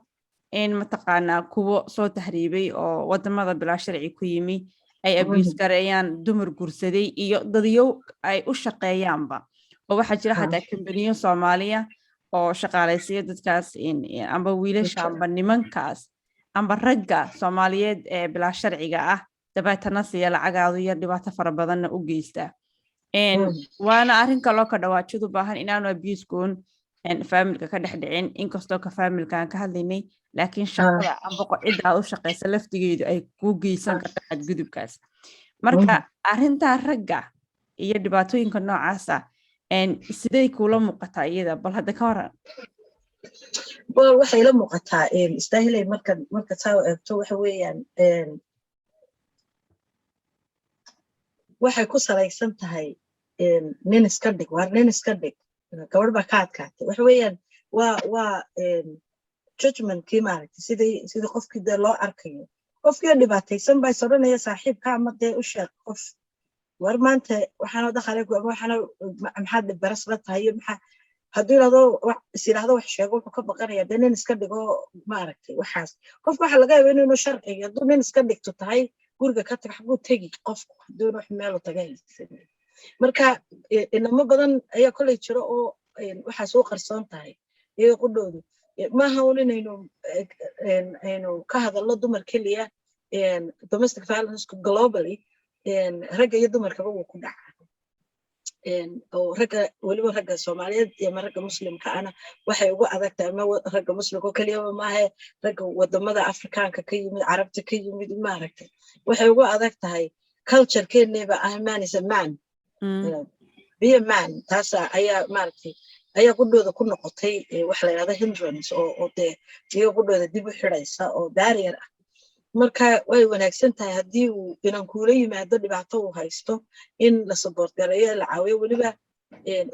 in mataqaanaa kuwo soo tahriibay oo wadamada bilaa sharci ku yimi ay abuse gareeyaan dumar gursaday iyo dadyow ay u shaqeeyaanba, oo waxaa jira xataa kambaniyo Soomaaliya oo shaqaalaysiya dadkaas, amba wiilasha amba nimankaas amba ragga Soomaaliyeed ee bilaa sharciga ah, dabeetana siiya lacagaadu yar, dhibaato fara badanna u geysta. Waana arrin kaloo ka dhawaajid u baahan inaanu abusekuun familyka ka dhex dhicin, inkastoo ka familyka aan ka hadlaynay, laakiin shaqada amba cidda aad u shaqaysa laftigeedu ay kuu geysan karta xadgudubkaas. Marka arrintaa ragga iyo dhibaatooyinka noocaasa sidey kuula muuqataa iyada? Bal hadda ka waran. Waxay la muuqataa, istaahilay, marka saa u eegto, waxa weeyaan waxay ku salaysan tahay nin iska dhig, waar nin iska dhig, gabadh baa ka adkaatay. Waxa weeyaan waa judgmentkii, maaragtay, sidii qofkii dee loo arkayo. Qofkii dhibaataysan baa is odhanaya saaxiibka ama dee u sheeg qof, war maanta waxaana dakhalay ama waxaana maxaad baras la tahay iyo maxaa. Hadduu yidhahdo, is yidhahdo wax sheego, wuxuu ka baqanaya dee nin iska dhigo, maaragtay, waxaas. Qofka waxaa laga yaaba inuu sharciga hadduu nin iska dhigto tahay, guriga ka tag, xaguu tegi qofku hadduu wax meelu taga haysan? Marka inamo badan ayaa kolay jiro oo waxaas u qarsoon tahay iyaga qudhoodu. Maaha un inaynu aynu ka hadallo dumar keliya. Domestic violence globally ragga iyo dumarkaba wuu ku dhacaa, oo ragga, weliba ragga Soomaaliyeed ama ragga Muslimka ana waxay ugu adag tahay, ama ragga Muslimka oo keliyaba maahe, ragga wadamada Afrikaanka ka yimid, Carabta ka yimid, maaragtay, waxay ugu adag tahay culturekeenniba ah man is a man, be a man. Taasa ayaa, maaragtay, ayaa qudhooda ku noqotay waxa la yidhahda hindrance, oo dee iyaga qudhooda dib u xidhaysa oo barrier ah. Marka way wanaagsan tahay haddii uu inan kuula yimaado dhibaato uu haysto in la support gareeyo, la caawiyo, weliba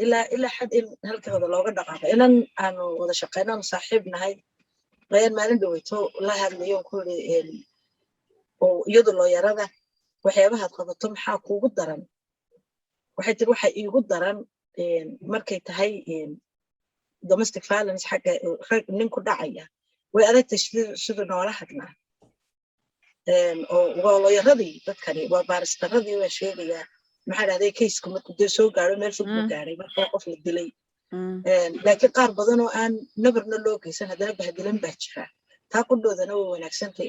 ilaa xad in halkooda looga dhaqaaqo. Inan aanu wada shaqeyno, aanu saaxiib nahay, ayaan maalin dhaweyto la hadlayo ku yiri, oo iyadu lawyerada, waxyaabahaad qabato maxaa kuugu daran? Waxay tiri, waxa iigu daran markay tahay domestic violence xagga nin ku dhacaya, way adagtay siduu noola hadlaa. Oo waa lawyeradii dadkani, waa barristeradii, waa sheegayaa, maxaa dhahday, caseku markuu dee soo gaaro meel fog buu gaaray, marka qof la dilay. Laakiin qaar badan oo aan nabarna loo geysan haddana bahdilan baa jira. Taa qudhoodana way wanaagsantahay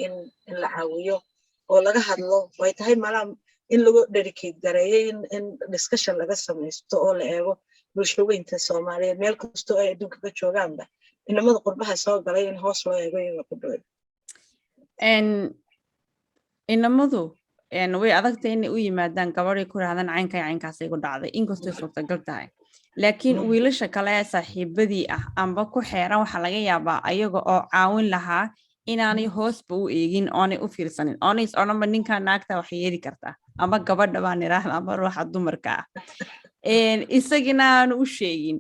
in la caawiyo oo laga hadlo. Way tahay malaa in lagu dedicate gareeyo in discussion laga samaysto oo la eego bulsho weynta Soomaaliyeed meel kastoo ay adduunka ka joogaanba, inamada qurbaha soo galay in hoos loo eego iyaga qudhooda. Inamadu way adagtay inay u yimaadaan gabadhay ku rahdaan caynka caynkaasay ku dhacday, inkastay suurtagal tahay. Laakiin wiilasha kale ee saaxiibadii ah amba ku xeeran, waxaa laga yaabaa ayaga oo caawin lahaa inaanay hoosba u eegin, oonay u fiirsanin, oonay is odhanba ninkaa naagta wax yeeli kartaa ama gabadha baan iraahda ama ruuxa dumarka ah, isagina aanu u sheegin.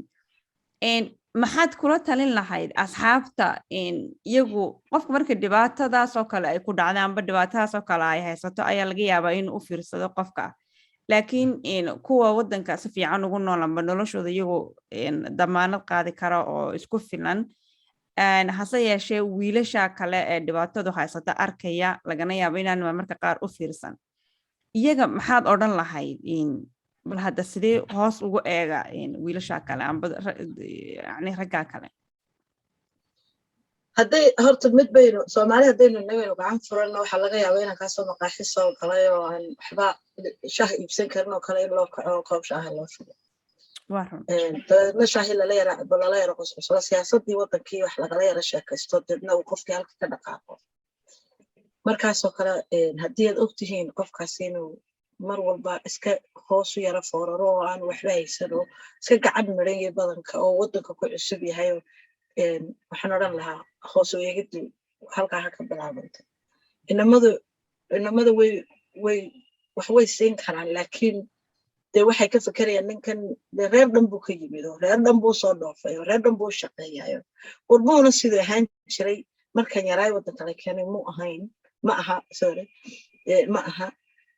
Maxaad kula talin lahayd asxaabta iyagu qofka marka dhibaatadaas oo kale ay ku dhacda amba dhibaatadaas oo kale ay haysato ayaa laga yaabaa inuu u fiirsado qofka, laakiin kuwa waddanka si fiican ugu nool amba noloshooda iyagu damaanad qaadi kara oo isku filan, hase yeeshee wiilasha kale ee dhibaatadu haysata arkaya, lagana yaabo inaan marka qaar u fiirsan iyaga, maxaad odhan lahayd? Bal hadda sidee hoos ugu eega wiilasha kale amba yani raggaa kale? Hadday horta mid baynu Soomaali haddaynu inagaynu gacan furanno, waxaa laga yaabaa inaan kaasoo maqaaxi soo galay oo aan waxba shah iibsan karin oo kale in loo kaco oo koob shaaha loo shubo, dabeedna shaahi lala yara cabo, lala yara qosqoslo, siyaasadii wadankii wax lagala yara sheekaysto, deedna uu qofkii halka ka dhaqaaqo. Markaasoo kale, haddii aad ogtihiin qofkaas inuu mar walba iska hoosu yara fooraro oo aan waxba haysan oo iska gacan maran yahay badanka oo wadanka ku cusub yahay, waxaan odhan lahaa hoos u eegiddu halkaa ha ka bilaabantay. Inamadu way wax way siin karaan, laakiin dee waxay ka fekerayaan ninkan dee reer dhan buu ka yimid oo reer dhan buu soo dhoofay oo reer dhan buu shaqeeyayo. Qurbuhuna siduu ahaan jiray markan yaraay waddanka la keenay mu ahayn, ma aha, sorry, ma aha.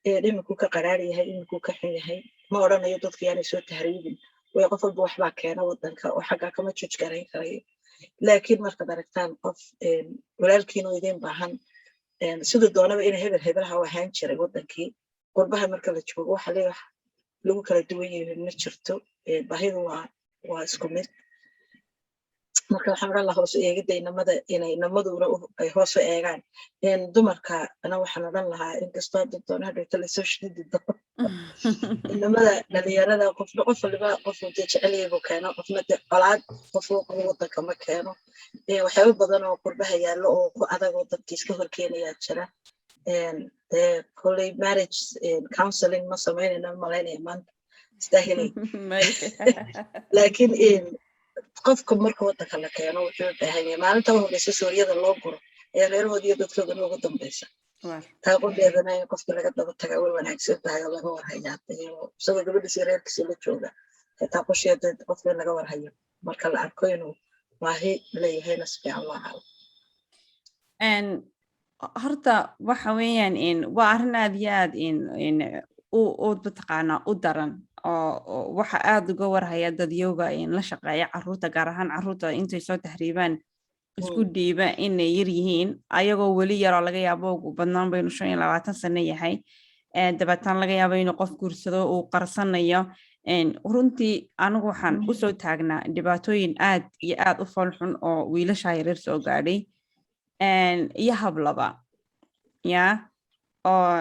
Imikuu ka qaraar yahay, imikuu ka xun yahay. Ma odhanayo dadka yaanay soo tahriibin, way qof walba waxbaa keena waddanka oo xaggaa kama juj garayn karayo. Laakiin markaad aragtaan qof walaalkiin oo idin baahan, siduu doonaba ina hebel hebelaha u ahaan jiray, waddankii qurbaha marka la joogo waxa lee wax lagu kala duwan yahay ma jirto. Baahidu waa isku mid. Marka waxaan odhan lahaa hoos u eegidda inamada, inay inamaduna ay hoos u eegaan. Dumarkana waxaan odhan lahaa, inkastoo hadda doona hadhowta lasoo shidi doono, inamada dhalinyarada qofna, qof waliba qofuu dee jecel buu keeno, qofna dee colaad qofuu qabo waddanka ma keeno. Waxyaabo badan oo qurbaha yaallo oo ku adag oo dadka iska horkeenayaa jira. Dee kolley marriage counseling ma samaynayna malaynaya maanta istaahilay, laakiin qofka marka waddanka la keeno wuxuu u baahan yahay maalinta u horeysa suuryada loo guro ayaa reerahood iyo dadkoodana ugu dambeysa. Taa qudheedana in qofka laga daba tagaa way wanaagsan tahay oo laga warhayaa, isagoo gabadhiisa reerkiisa la jooga xitaa qusheeda qofka in laga warhayo marka la arko inuu baahi leeyahayna si fiican loo caawo. Horta waxa weeyaan waa arrin aad iyo aad u mataqaanaa u daran, oo waxa aad uga warhaya dadyooga la shaqeeya caruurta, gaar ahaan caruurta intay soo tahriibaan isku dhiiba inay yar yihiin, ayagoo weli yaroo laga yaabo ugu badnaan baynu 25 sano yahay, dabeetan laga yaabo inuu qof guursado uu qarsanayo. Runtii anigu waxaan usoo taagnaa dhibaatooyin aad iyo aad u foolxun oo wiilasha yaryar soo gaadhay iyo hablaba ya, oo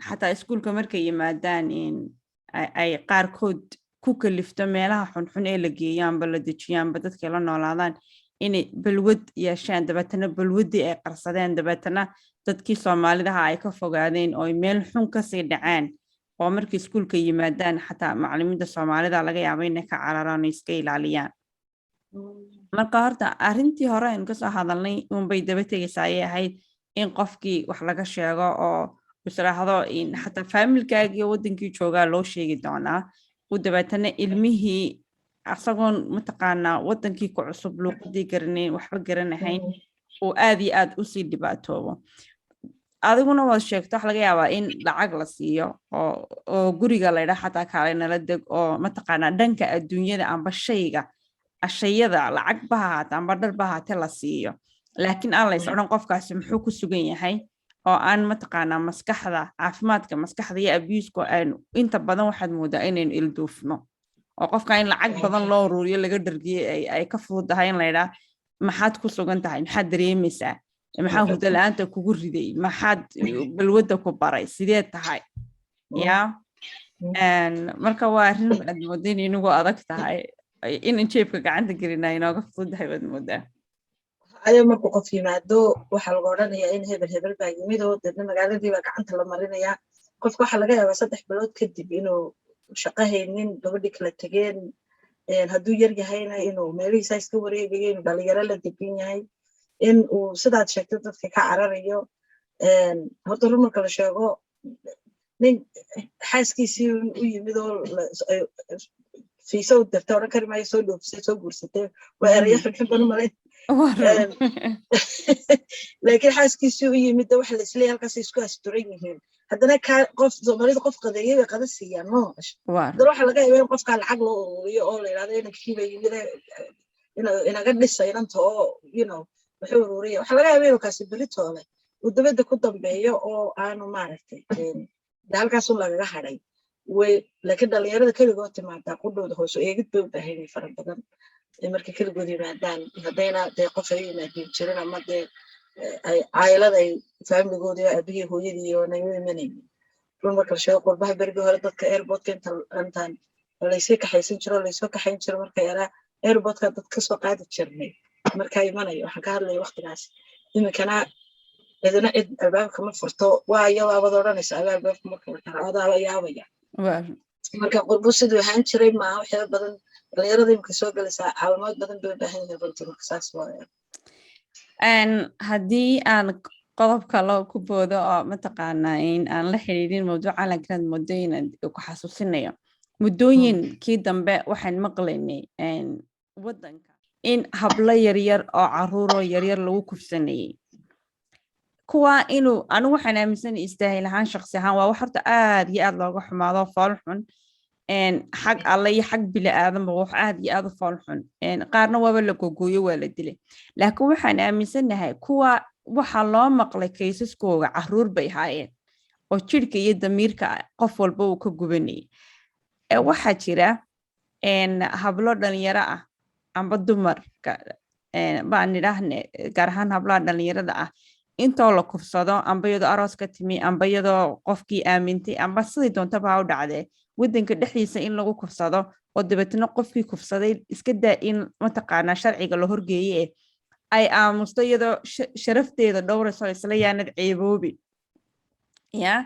xataa iskuulka markay yimaadaan ay qaarkood ku kalifto meelaha xunxun ee la geeyo amba la dejiyo amba dadkay la noolaadaan inay balwad yeeshaan, dabeetana balwaddii ay qarsadeen, dabeetana dadkii Soomaalidaha ay ka fogaadeen oo ay meel xun kasii dhaceen, oo markay iskuulka yimaadaan xataa macalimiinta Soomaalida laga yaabo inay ka cararaan oo iska ilaaliyaan. Marka horta arrintii hore aynu kasoo hadalnay unbay daba tegaysaa ayay ahayd in qofkii wax laga sheego oo israahdo xataa faamilkaagii wadankii joogaa loo sheegi doonaa, uu dabeetana ilmihii asagoon mataqaanaa wadankii ku cusub, luuqadii garanayn, waxba garanahayn, uu aad iyo aad usii dhibaatoobo. Adiguna waad sheegto, wax laga yaabaa in lacag la siiyo oo guriga laydha xataa kaalay nala deg, oo mataqaanaa dhanka adduunyada amba shayga ashayada lacag ba hahaate amba dhar ba hahaate la siiyo, laakiin aan la is odhan qofkaasi muxuu ku sugan yahay, oo aan mataqaanaa maskaxda, caafimaadka maskaxda iyo abuse-ku aynu inta badan waxaad moodaa inaynu ilduufno, oo qofka in lacag badan loo uruuriyo laga dhargiyey ay ka fududahay in laydhaa maxaad ku sugan tahay, maxaad dareemaysaa, maxaa hurdo la-aanta kugu riday, maxaad balwadda ku baray, sidee tahay ya. Marka waa arrin aad mooda in inagu adag tahay, in jeebka gacanta gelina inooga fududahay baad moodaa. Ayo, markuu qof yimaado, waxaa lagu odhanayaa in hebel hebel baa yimid, oo deedna magaaladii baa gacanta la marinayaa. Qofka waxaa laga yaabaa 3 bilood kadib inuu shaqo haynin, gabadhii kala tegeen, hadduu yar yahayna inuu meelihiisa iska wareegayo, inuu dhalinyaro la degan yahay, in uu, sidaad sheegtay, dadka ka cararayo. Horta run marka la sheego, nin xaaskiisii u yimid oo fiisa u dirtay odhan kari maayo soo dhoofisay, soo guursatay, waa erayo xunxun baan u malayn, laakiin xaaskiisii u yimid de waxa la isleeyahay halkaasay isku asturan yihiin. Haddana kaa qof Soomaalida qof qadeeyay bay qada siiyaan, no? Haddana waxaa laga yaabaa in qofkaa lacag loo ururiyo oo la yidhahdo inankii baa yimid, inaga dhisa inanta, oo wuxuu ururiya. Waxaa laga yaabaa inuu kaasi beritoole uu dabadda ku dambeeyo oo aanu, maaragtay, de halkaasun lagaga hadhay way. Laakiin dhalinyarada keligood timaadaa qudhooda hoos u eegid bay u baahan yihiin fara badan markay keligood yimaadaan, haddayna dee qof ay u yimaadeen jirin ama dee ay caayilada ay faamiligoodii, aabihii, hooyadii oonay u imanaynin. Run marka la sheego, qurbaha berigii hore dadka airportka inta intaan laysii kaxaysan jiro, laysoo kaxayn jiro marka yaraa, airportka dad kasoo qaadi jirnay markaa imanayo. Waxaan ka hadlaya waqtigaas. Iminkana cidina cid albaabka ma furto. Waa iyadaabad odhanaysa aba albaabka marka la kara adaaba yaabaya. Marka qurbu siduu ahaan jiray maaha. Waxyaaba badan dhalinyarada imika soo gelaysaa caawimaad badan bay u baahan yihiin runtii. Marka saas waaya. Haddii aan qodobka loo ku boodo oo mataqaanaa in aan la xiriirin mawduuca, laakiin aad moodo inaad ku xasuusinayo, muddooyinkii dambe waxaan maqlaynay waddanka in hablo yaryar oo caruuroo yaryar lagu kufsanayay. Kuwa inuu anigu waxaan aaminsanay, istaahil ahaan, shaqsi ahaan, waa wax horta aad iyo aad looga xumaado, fool xun xag alle iyo xag bili aadanba, wax aad iyo aad u fool xun. Qaarna waaba la gogooyo, waa la dilay. Laakiin waxaan aaminsanahay kuwa waxaa loo maqlay kaysaskooga caruur bay haayeen oo jidhka iyo damiirka qof walba uu ka gubanayay. Waxaa jira hablo dhalinyaro ah amba dumarka baan nidhaahne, gaar ahaan hablaha dhalinyarada ah, intoo la kufsado, amba iyadoo aroos ka timi, amba iyadoo qofkii aamintay, amba sidii doontaba ha u dhacdee, waddanka dhexdiisa in lagu kufsado, oo dabeetna qofkii kufsaday iska daa in mataqaanaa sharciga la horgeeye, ay aamusto iyadoo sharafteeda dhowrayso, isla yaanad ceeboobin ya,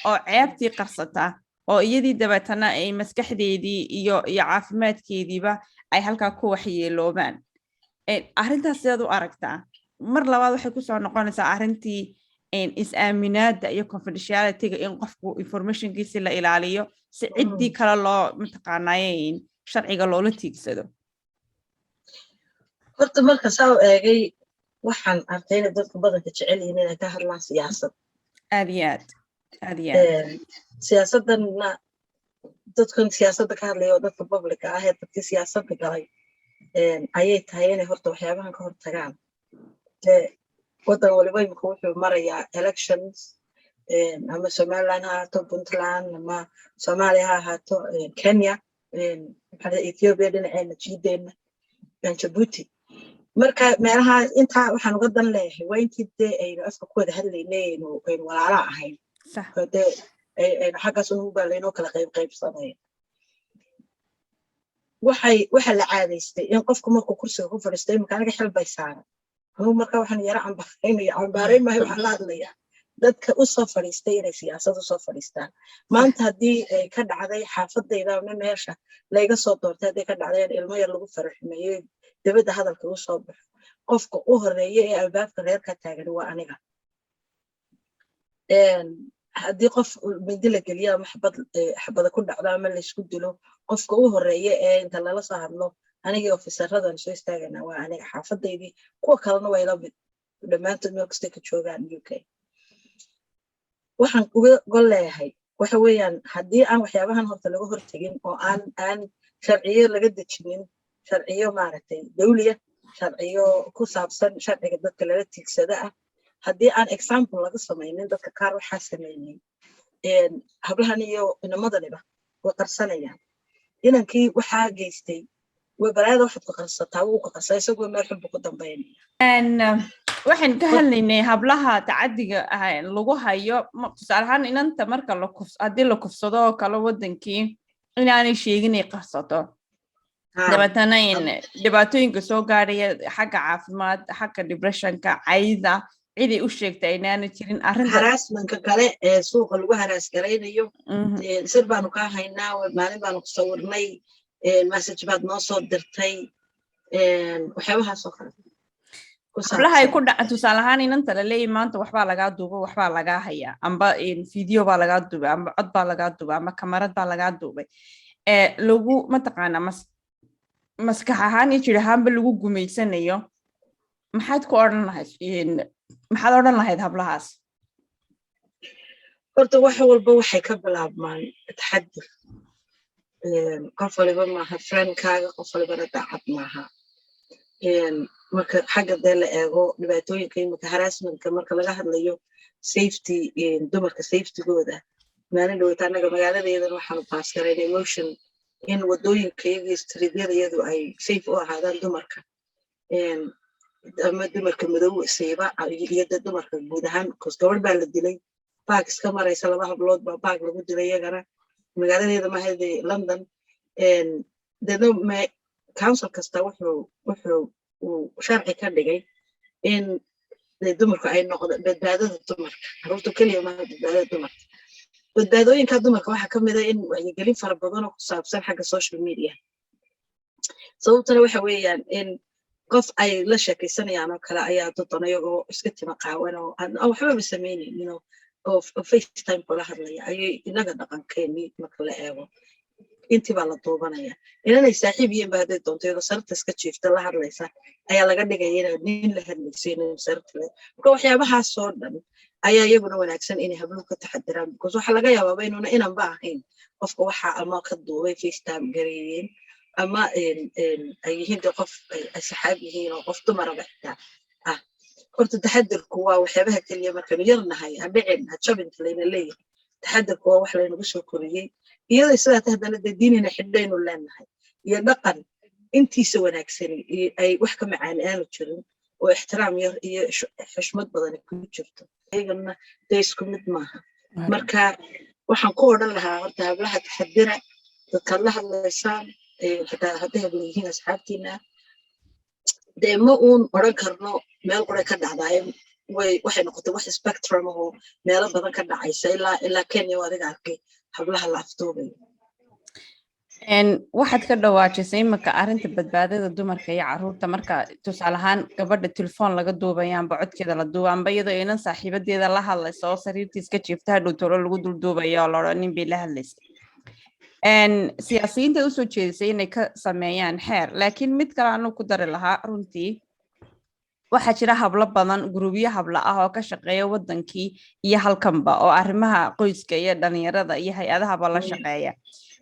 oo ceebtii qarsata, oo iyadii dabeetana ay maskaxdeedii iyo caafimaadkeediiba ay halkaa ku waxyeeloobaan. Arrintaas sidaad u aragtaa? Mar labaad waxay kusoo noqonaysaa arrintii is-aaminaada iyo confidentialityga, in qofku informationkiisi la ilaaliyo si ciddii kale loo mataqaanaaye sharciga loola tiigsado. Horta marka saa u eegay, waxaan arkay inay dadku badanka jecel yihiin inay ka hadlaan siyaasad. Aad iyo aad, aad iyo aad. Siyaasaddanna dadkan siyaasadda ka hadlaya oo dadka publica ah ee dadkii siyaasadda galay ayay tahay inay horta waxyaabahan ka hortagaan. Waddan waliba imika wuxuu marayaa elections, ama Somaliland ha ahaato, Puntland ama Soomaaliya ha ahaato, Kenya, Ethiopia, dhinaceena jiideenna Jabuuti. Marka meelaha intaa waxaan uga dan leeyahay waa intii dee aynu afka ku wada hadlaynay, aynu walaala ahayn, dee aynu xaggaas unugu baa laynoo kala qayb qaybsanaya. Waxay waxa la caadaystay in qofku markuu kursiga ku fadhiisto, imika aniga xil bay saaran anugu, marka waxaan yara cambaaraynaya, cambaarayn maayo, waxaan la hadlayaa dadka usoo fadhiistay inay siyaasad usoo fadhiistaan. Maanta haddii ay ka dhacday xaafadayda ama meesha layga soo doortay, hadday ka dhacday in ilmo yar lagu faraxumeeyo, dibadda hadalka u soo baxo, qofka u horeeya ee albaabka reerka taagan waa aniga. Haddii qof mindi la geliyo ama xabad xabada ku dhacdo ama laysku dilo, qofka u horeeya ee inta lala soo hadlo anigii ofisaradan soo istaagana waa aniga, xaafadaydii. Kuwa kalena waa ila mid dhammaantood, meel kastay ka joogaan UK. Waxaan uga gol leeyahay waxa weeyaan, haddii aan waxyaabahan horta laga hortegin oo aan sharciyo laga dejinin, sharciyo, maaragtay, dawliya, sharciyo ku saabsan sharciga dadka lala tiigsada ah, haddii aan example laga samaynin dadka qaar waxaa sameeyey, hablahan iyo inamadaniba way qarsanayaan. Inankii waxaa geystay way balaayada waxaad ku qarsataa, wuu ka qarsaa, isagoo meel xun buu ku dambaynaya. Waxaan ka hadlaynay hablaha tacadiga lagu hayo, tusaale ahaan inanta marka haddii la kufsado oo kale wadankii, inaanay sheegin, ay qarsato. Dabeetana dhibaatooyinka soo gaadhaya xagga caafimaad, xagga depressionka, cayda, ciday u sheegtay aynaana jirin arrinta. Harassmentka kale ee suuqa lagu harass garaynayo, sir baanu kaa haynaa, maalin baanu ku sawirnay, message baad noo soo dirtay, waxyaabahaasoo kale. Hablaha ay ku dhaca, tusaale ahaan inanta la leeyahy maanta waxbaa lagaa duuba, waxbaa lagaa hayaa, amba video baa lagaa duubay, amba cod baa lagaa duubay, amba kamarad baa lagaa duubay, lagu mataqaanaa maskax ahaan iyo jir ahaanba lagu gumaysanayo, maxaad ku odhan lahayd? Maxaad odhan lahayd hablahaas? Horta wax walba waxay ka bilaabmaan taxadir. Qof waliba maaha friendkaaga, qof walibana daacad maaha. Marka xagga dee la eego dhibaatooyinka imika harassmentka, marka laga hadlayo safety, dumarka safetygooda, maalin dhaweyta annaga magaaladeedan waxaanu pass garaynay motion in wadooyinka iyaga, streetyada iyadu ay safe u ahaadaan dumarka, ama dumarka madow siiba iyo de dumarka guud ahaan, cause gabadh baa la dilay park iska maraysa, laba hablood baa park lagu dilay iyagana magaaladeeda mahade London. Deedna council kasta wuxuu uu sharci ka dhigay in dumarku ay noqdo badbaadada dumarka, carruurtu keliya maaha, badbaadada dumarka. Badbaadooyinka dumarka waxaa ka mid a in wacyigelin fara badan oo ku saabsan xagga social media. Sababtana waxa weeyaan in qof ay la sheekaysanayaan oo kale ayaa dadan iyagoo iska tima qaawan oo aan waxbaba samaynaynin oo FaceTime kula hadlaya ayay, inaga dhaqankeenii marka la eego, intii baa la duubanaya. Inanay saaxiib yihiin ba hadday doonto iyadoo sarta iska jiifta la hadlaysa ayaa laga dhigaya inaad nin la hadlayso, inay sarta. Marka waxyaabahaasoo dhan ayaa iyaguna wanaagsan inay habluhu ka taxadiraan, because waxaa laga yaabaaba inuuna inanba ahayn qofka waxa ama ka duubay, FaceTime gareeyeen, ama ay yihiin de qof ay saxaab yihiin oo qof dumaraba xitaa ah. Horta taxadirku waa waxyaabaha keliya markaynu yarnahay ha dhicin, ha jabinta layna leeyahay. Taxadirku waa wax laynagu soo koriyey, iyadoo sidaa haddana dee diinina xidhaynu leenahay iyo dhaqan intiisa wanaagsani ay wax ka macaan aanu jirin, oo ixtiraam yar iyo xushmad badani ku jirto. Iyagana dee isku mid maaha. Marka waxaan ku odhan lahaa horta hablaha, taxadira dadkaad la hadlaysaan, xitaa hadday habla yihiin asxaabtiina. Dee ma uun odhan karno meel quray ka dhacdaaye, way waxay noqotay wax spectrum oo meelo badan ka dhacaysa, ilaa Kenya oo adiga arkay hablaha la afduubayo. Waxaad ka dhawaajisay imika arrinta badbaadada dumarka iyo caruurta. Marka tusaale ahaan gabadha telefoon laga duubaya, amba codkeeda la duuba, amba iyadoo inan saaxiibadeeda la hadlaysa oo sariirtiis ka jiifta hadhow tolo lagu dulduubaya oo la nin bay la hadlaysay, siyaasiyiinta usoo jeedisay inay ka sameeyaan xeer. Laakiin mid kale anuu ku dari lahaa runtii, waxaa jira hablo badan, gurubyo habla ah oo ka shaqeeya wadankii iyo halkanba, oo arrimaha qoyska iyo dhalinyarada iyo hay-adahaba la shaqeeya.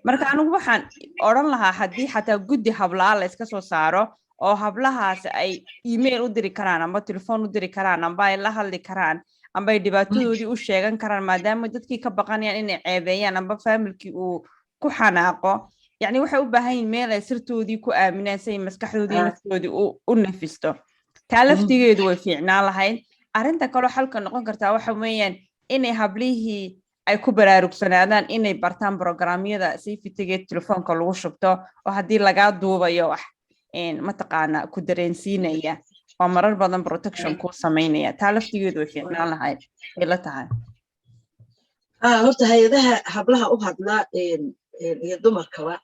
Marka anigu waxaan odhan lahaa haddii xataa guddi hablaa la iska soo saaro oo hablahaas ay email u diri karaan, amba telefoon u diri karaan, amba ay la hadli karaan, amba ay dhibaatadoodii u sheegan karaan, maadaama dadkii ka baqanayaan inay ceebeeyaan amba familykii uu ku xanaaqo. Yacni waxay u baahan yihin meel ay sirtoodii ku aaminaan si ay maskaxdoodii, naftoodii u nafisto. Taa laftigeedu way fiicnaan lahayd. Arrinta kaloo xalka noqon kartaa waxa weeyaan inay hablihii ay ku baraarugsanaadaan inay bartaan programyada safetygeed telefoonka lagu shubto, oo haddii lagaa duubayo wax mataqaana ku dareensiinaya oo marar badan protection kuu samaynaya. Taa laftigeedu way fiicnaan lahayd ay la tahay. Horta hay-adaha hablaha u hadla iyo dumarkaba,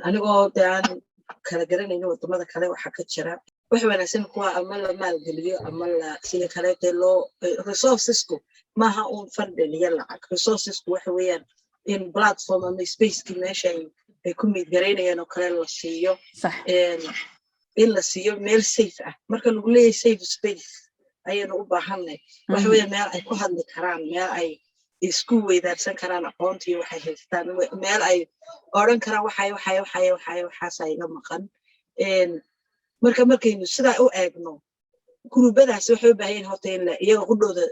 anigoo dee aan kala garanaynin wadamada kale waxaa ka jira, wax wanaagsan kuwa ama la maalgeliyo ama la sida kale dee loo resourcesku maaha uun funding iyo lacag. Resourcesku waxa weeyaan in platform ama spacekii meesha ay ku meet garaynayaan oo kale la siiyo, in la siiyo meel safe ah. Marka lagu leeyahay safe space ayaynu u baahanay, waxa weeyaan meel ay ku hadli karaan, meel ay isku weydaarsan karaan aqoontii waxay haystaan, meel ay odhan karaan waxay waxay waxay waxay waxaasa iga maqan. Marka markaynu sidaa u eegno, guruubadaasi waxay u baahan yihin horta in iyaga qudhooda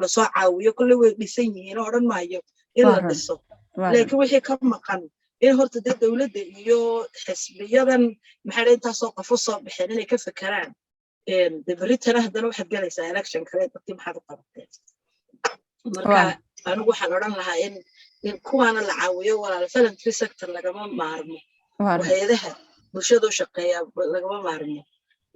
lasoo caawiyo. Kolley way dhisan yihiin oo odhan maayo in la dhiso, laakiin wixii ka maqan in horta dee dowladda iyo xisbiyadan maxaa dha intaasoo qof u soo baxeen inay ka fekeraan. De berritana haddana waxaad galaysaa election kale, dadkii maxaad u qabateen? Marka anigu waxaan odhan lahaa in kuwaana la caawiyo. Walaal, voluntary sector lagama maarmo, hay-adaha. Bulshada u shaqeeya lagama maarmo.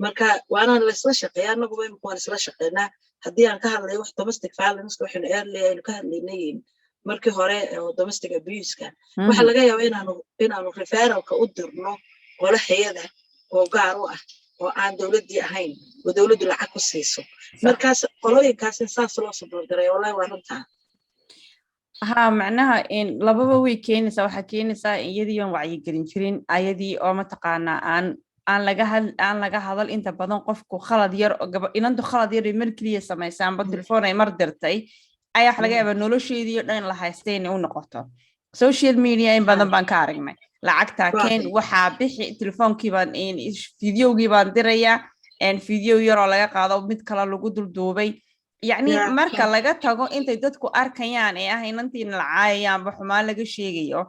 Marka waanaan laysla shaqeeya. Annaguba imika waan isla shaqeynaa. Haddii aan ka hadlayo wax domestic violence, waxaynu early aynu ka hadlaynay markii hore oo domestic abuse-ka, waxaa laga yaabaa inaanu referral-ka u dirno qolo hayada oo gaar u ah oo aan dowladdii ahayn oo dowladdu lacag ku siiso. Markaas qolooyinkaas in saas loo support gareeyo, wallahi waa runtaa. Ha, macnaha lababa way keenaysaa. Waxaa keenaysaa iyadii oon wacyigelin jirin, ayadii oo mataqaanaa aan laga had aan laga hadal inta badan. Qofku khalad yar oo gaba inantu khalad yar ay mar keliya samaysay amba telefoon ay mar dirtay ayaa waxa laga yaabaa nolosheedii oo dhan in la haystay inay u noqoto social media. In badan baan ka aragnay lacagtaa keen, waxaa bixi, telefoonkii baan, videogii baan dirayaa, video yaroo laga qaado, mid kale lagu dulduubay. Yacni marka laga tago intay dadku arkayaan ee ah inantiina la caayayaanba, xumaan laga sheegayo,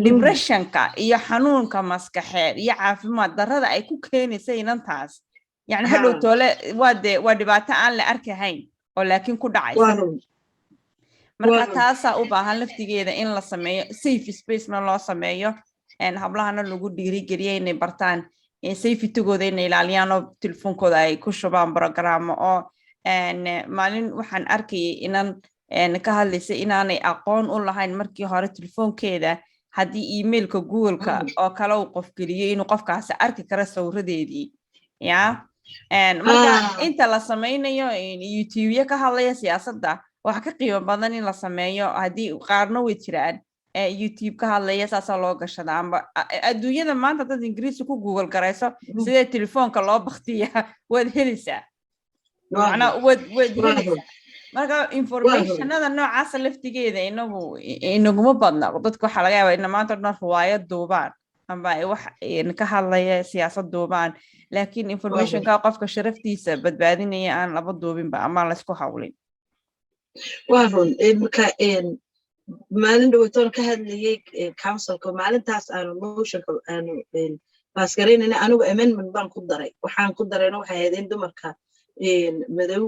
depressionka iyo xanuunka maskaxeed iyo caafimaad darrada ay ku keenaysa inantaas, yani hadhow toole waa dee waa dhibaato aan la arkahayn oo laakiin ku dhacaysa. Marka taasaa u baahan laftigeeda in la sameeyo safe spacena loo sameeyo, hablahana lagu dhiirigeliyo inay bartaan safetygooda, inay ilaaliyaan oo telefoonkooda ay ku shubaan programo. Oo maalin waxaan arkayay inan ka hadlaysay inaanay aqoon u lahayn markii hore telefoonkeeda haddii emailka Googleka oo kale uu qof geliyo inuu qofkaasi arki karo sawiradeedii. Ya, marka inta la sameynayo YouTubeyo ka hadlaya siyaasadda, waxa ka qiimo badan in la sameeyo, haddii qaarna way jiraan YouTube ka hadlaya saasaa loo gashada. Amba adduunyada maanta dad Ingiriisi ku Google garayso sidee telefoonka loo baktiyaa, waad helaysaa, macnaa waad helaysaa. Marka informationada noocaasa laftigeeda inagu inaguma badna. Dadka waxaa laga yaabaa ina maanta o dhan riwaayad duubaan amba ay wax ka hadlaya siyaasad duubaan, laakiin informationka qofka sharaftiisa badbaadinaya aan laba duubinba ama laysku hawlin. Waa run. Marka maalin dhaweytoon ka hadlayay councilka, maalintaas aanu motionka aanu pass garaynayna, anigu amendment baan ku daray. Waxaan ku darayna waxay ahayd in dumarka madow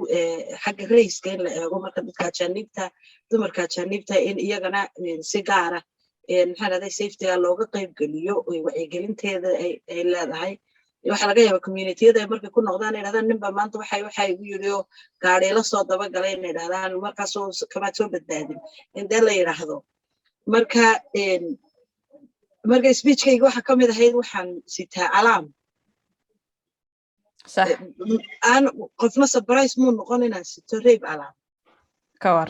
xagga raceka in la eego. Marka dadka ajaaniibta, dumarka ajaaniibta, in iyagana si gaara, maxaa dhahday, safetyga looga qayb geliyo, wacyigelinteeda ay leedahay. Waxaa laga yaabaa communityyada ay markay ku noqdaan ay dhahdaan, "Ninba maanta waxa igu yidhi oo gaadhi la soo dabagalay," inay dhahdaan, "Markaasoo kamaad soo badbaadin," in dee la yidhaahdo. Marka speechkayga waxa ka mid ahayd, waxaan sitaa alarm aan qofna surprise muu noqon inaan sito rape alarm,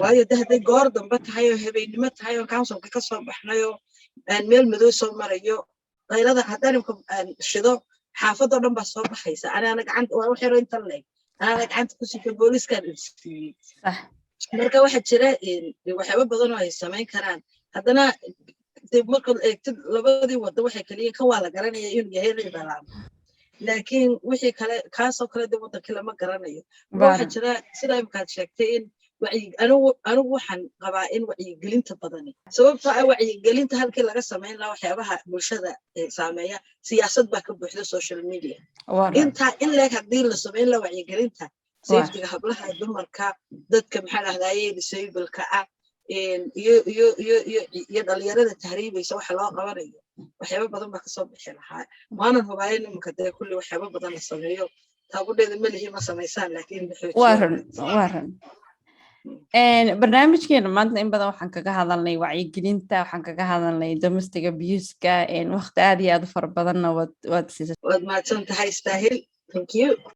waayo de hadday goor dambe tahay oo habeennimo tahay oo councilka ka soo baxnay oo aan meel madow soo marayo, qaylada haddaan imka aan shido, xaafadoo dhan baa soo baxaysa. Anaana gacanta waa wax yaro inta leeg, anaana gacanta ku sito, booliskaan irsiiyey. Marka waxaa jira waxyaaba badan oo ay samayn karaan. Haddana de markaad eegtid labadii waddo waxay kaliya kan waa la garanaya inuu yahay rape alarm, laakiin wixii kale kaasoo kale de waddankii lama garanayo. Waxaa jira sida imkaad sheegtay in anigu waxaan qabaa in wacyigelinta badani, sababtoo ah wacyigelinta halkii laga samayn lahaa waxyaabaha bulshada saameeya, siyaasad baa ka buuxda social media. Intaa in leeg haddii la samayn lahaa wacyigelinta safetyga hablaha, dumarka, dadka, maxaa dhahdaye, disableka ah iyo dhalinyarada tahriibaysa, waxa loo qabanayo, waxyaaba badan baa kasoo bixi lahaa. Waanan hubaayin iminka dee kulli waxyaaba badan la sameeyo. Taabudheeda melihi ma samaysaan, laakiin Waa run, waa run. Barnaamijkeena maanta in badan waxaan kaga hadalnay wacyigelinta, waxaan kaga hadalnay domestic abuse-ka. Waqti aad iyo aad u fara badanna waad siisay. Waad mahadsan tahay, Istaahil. Thank you.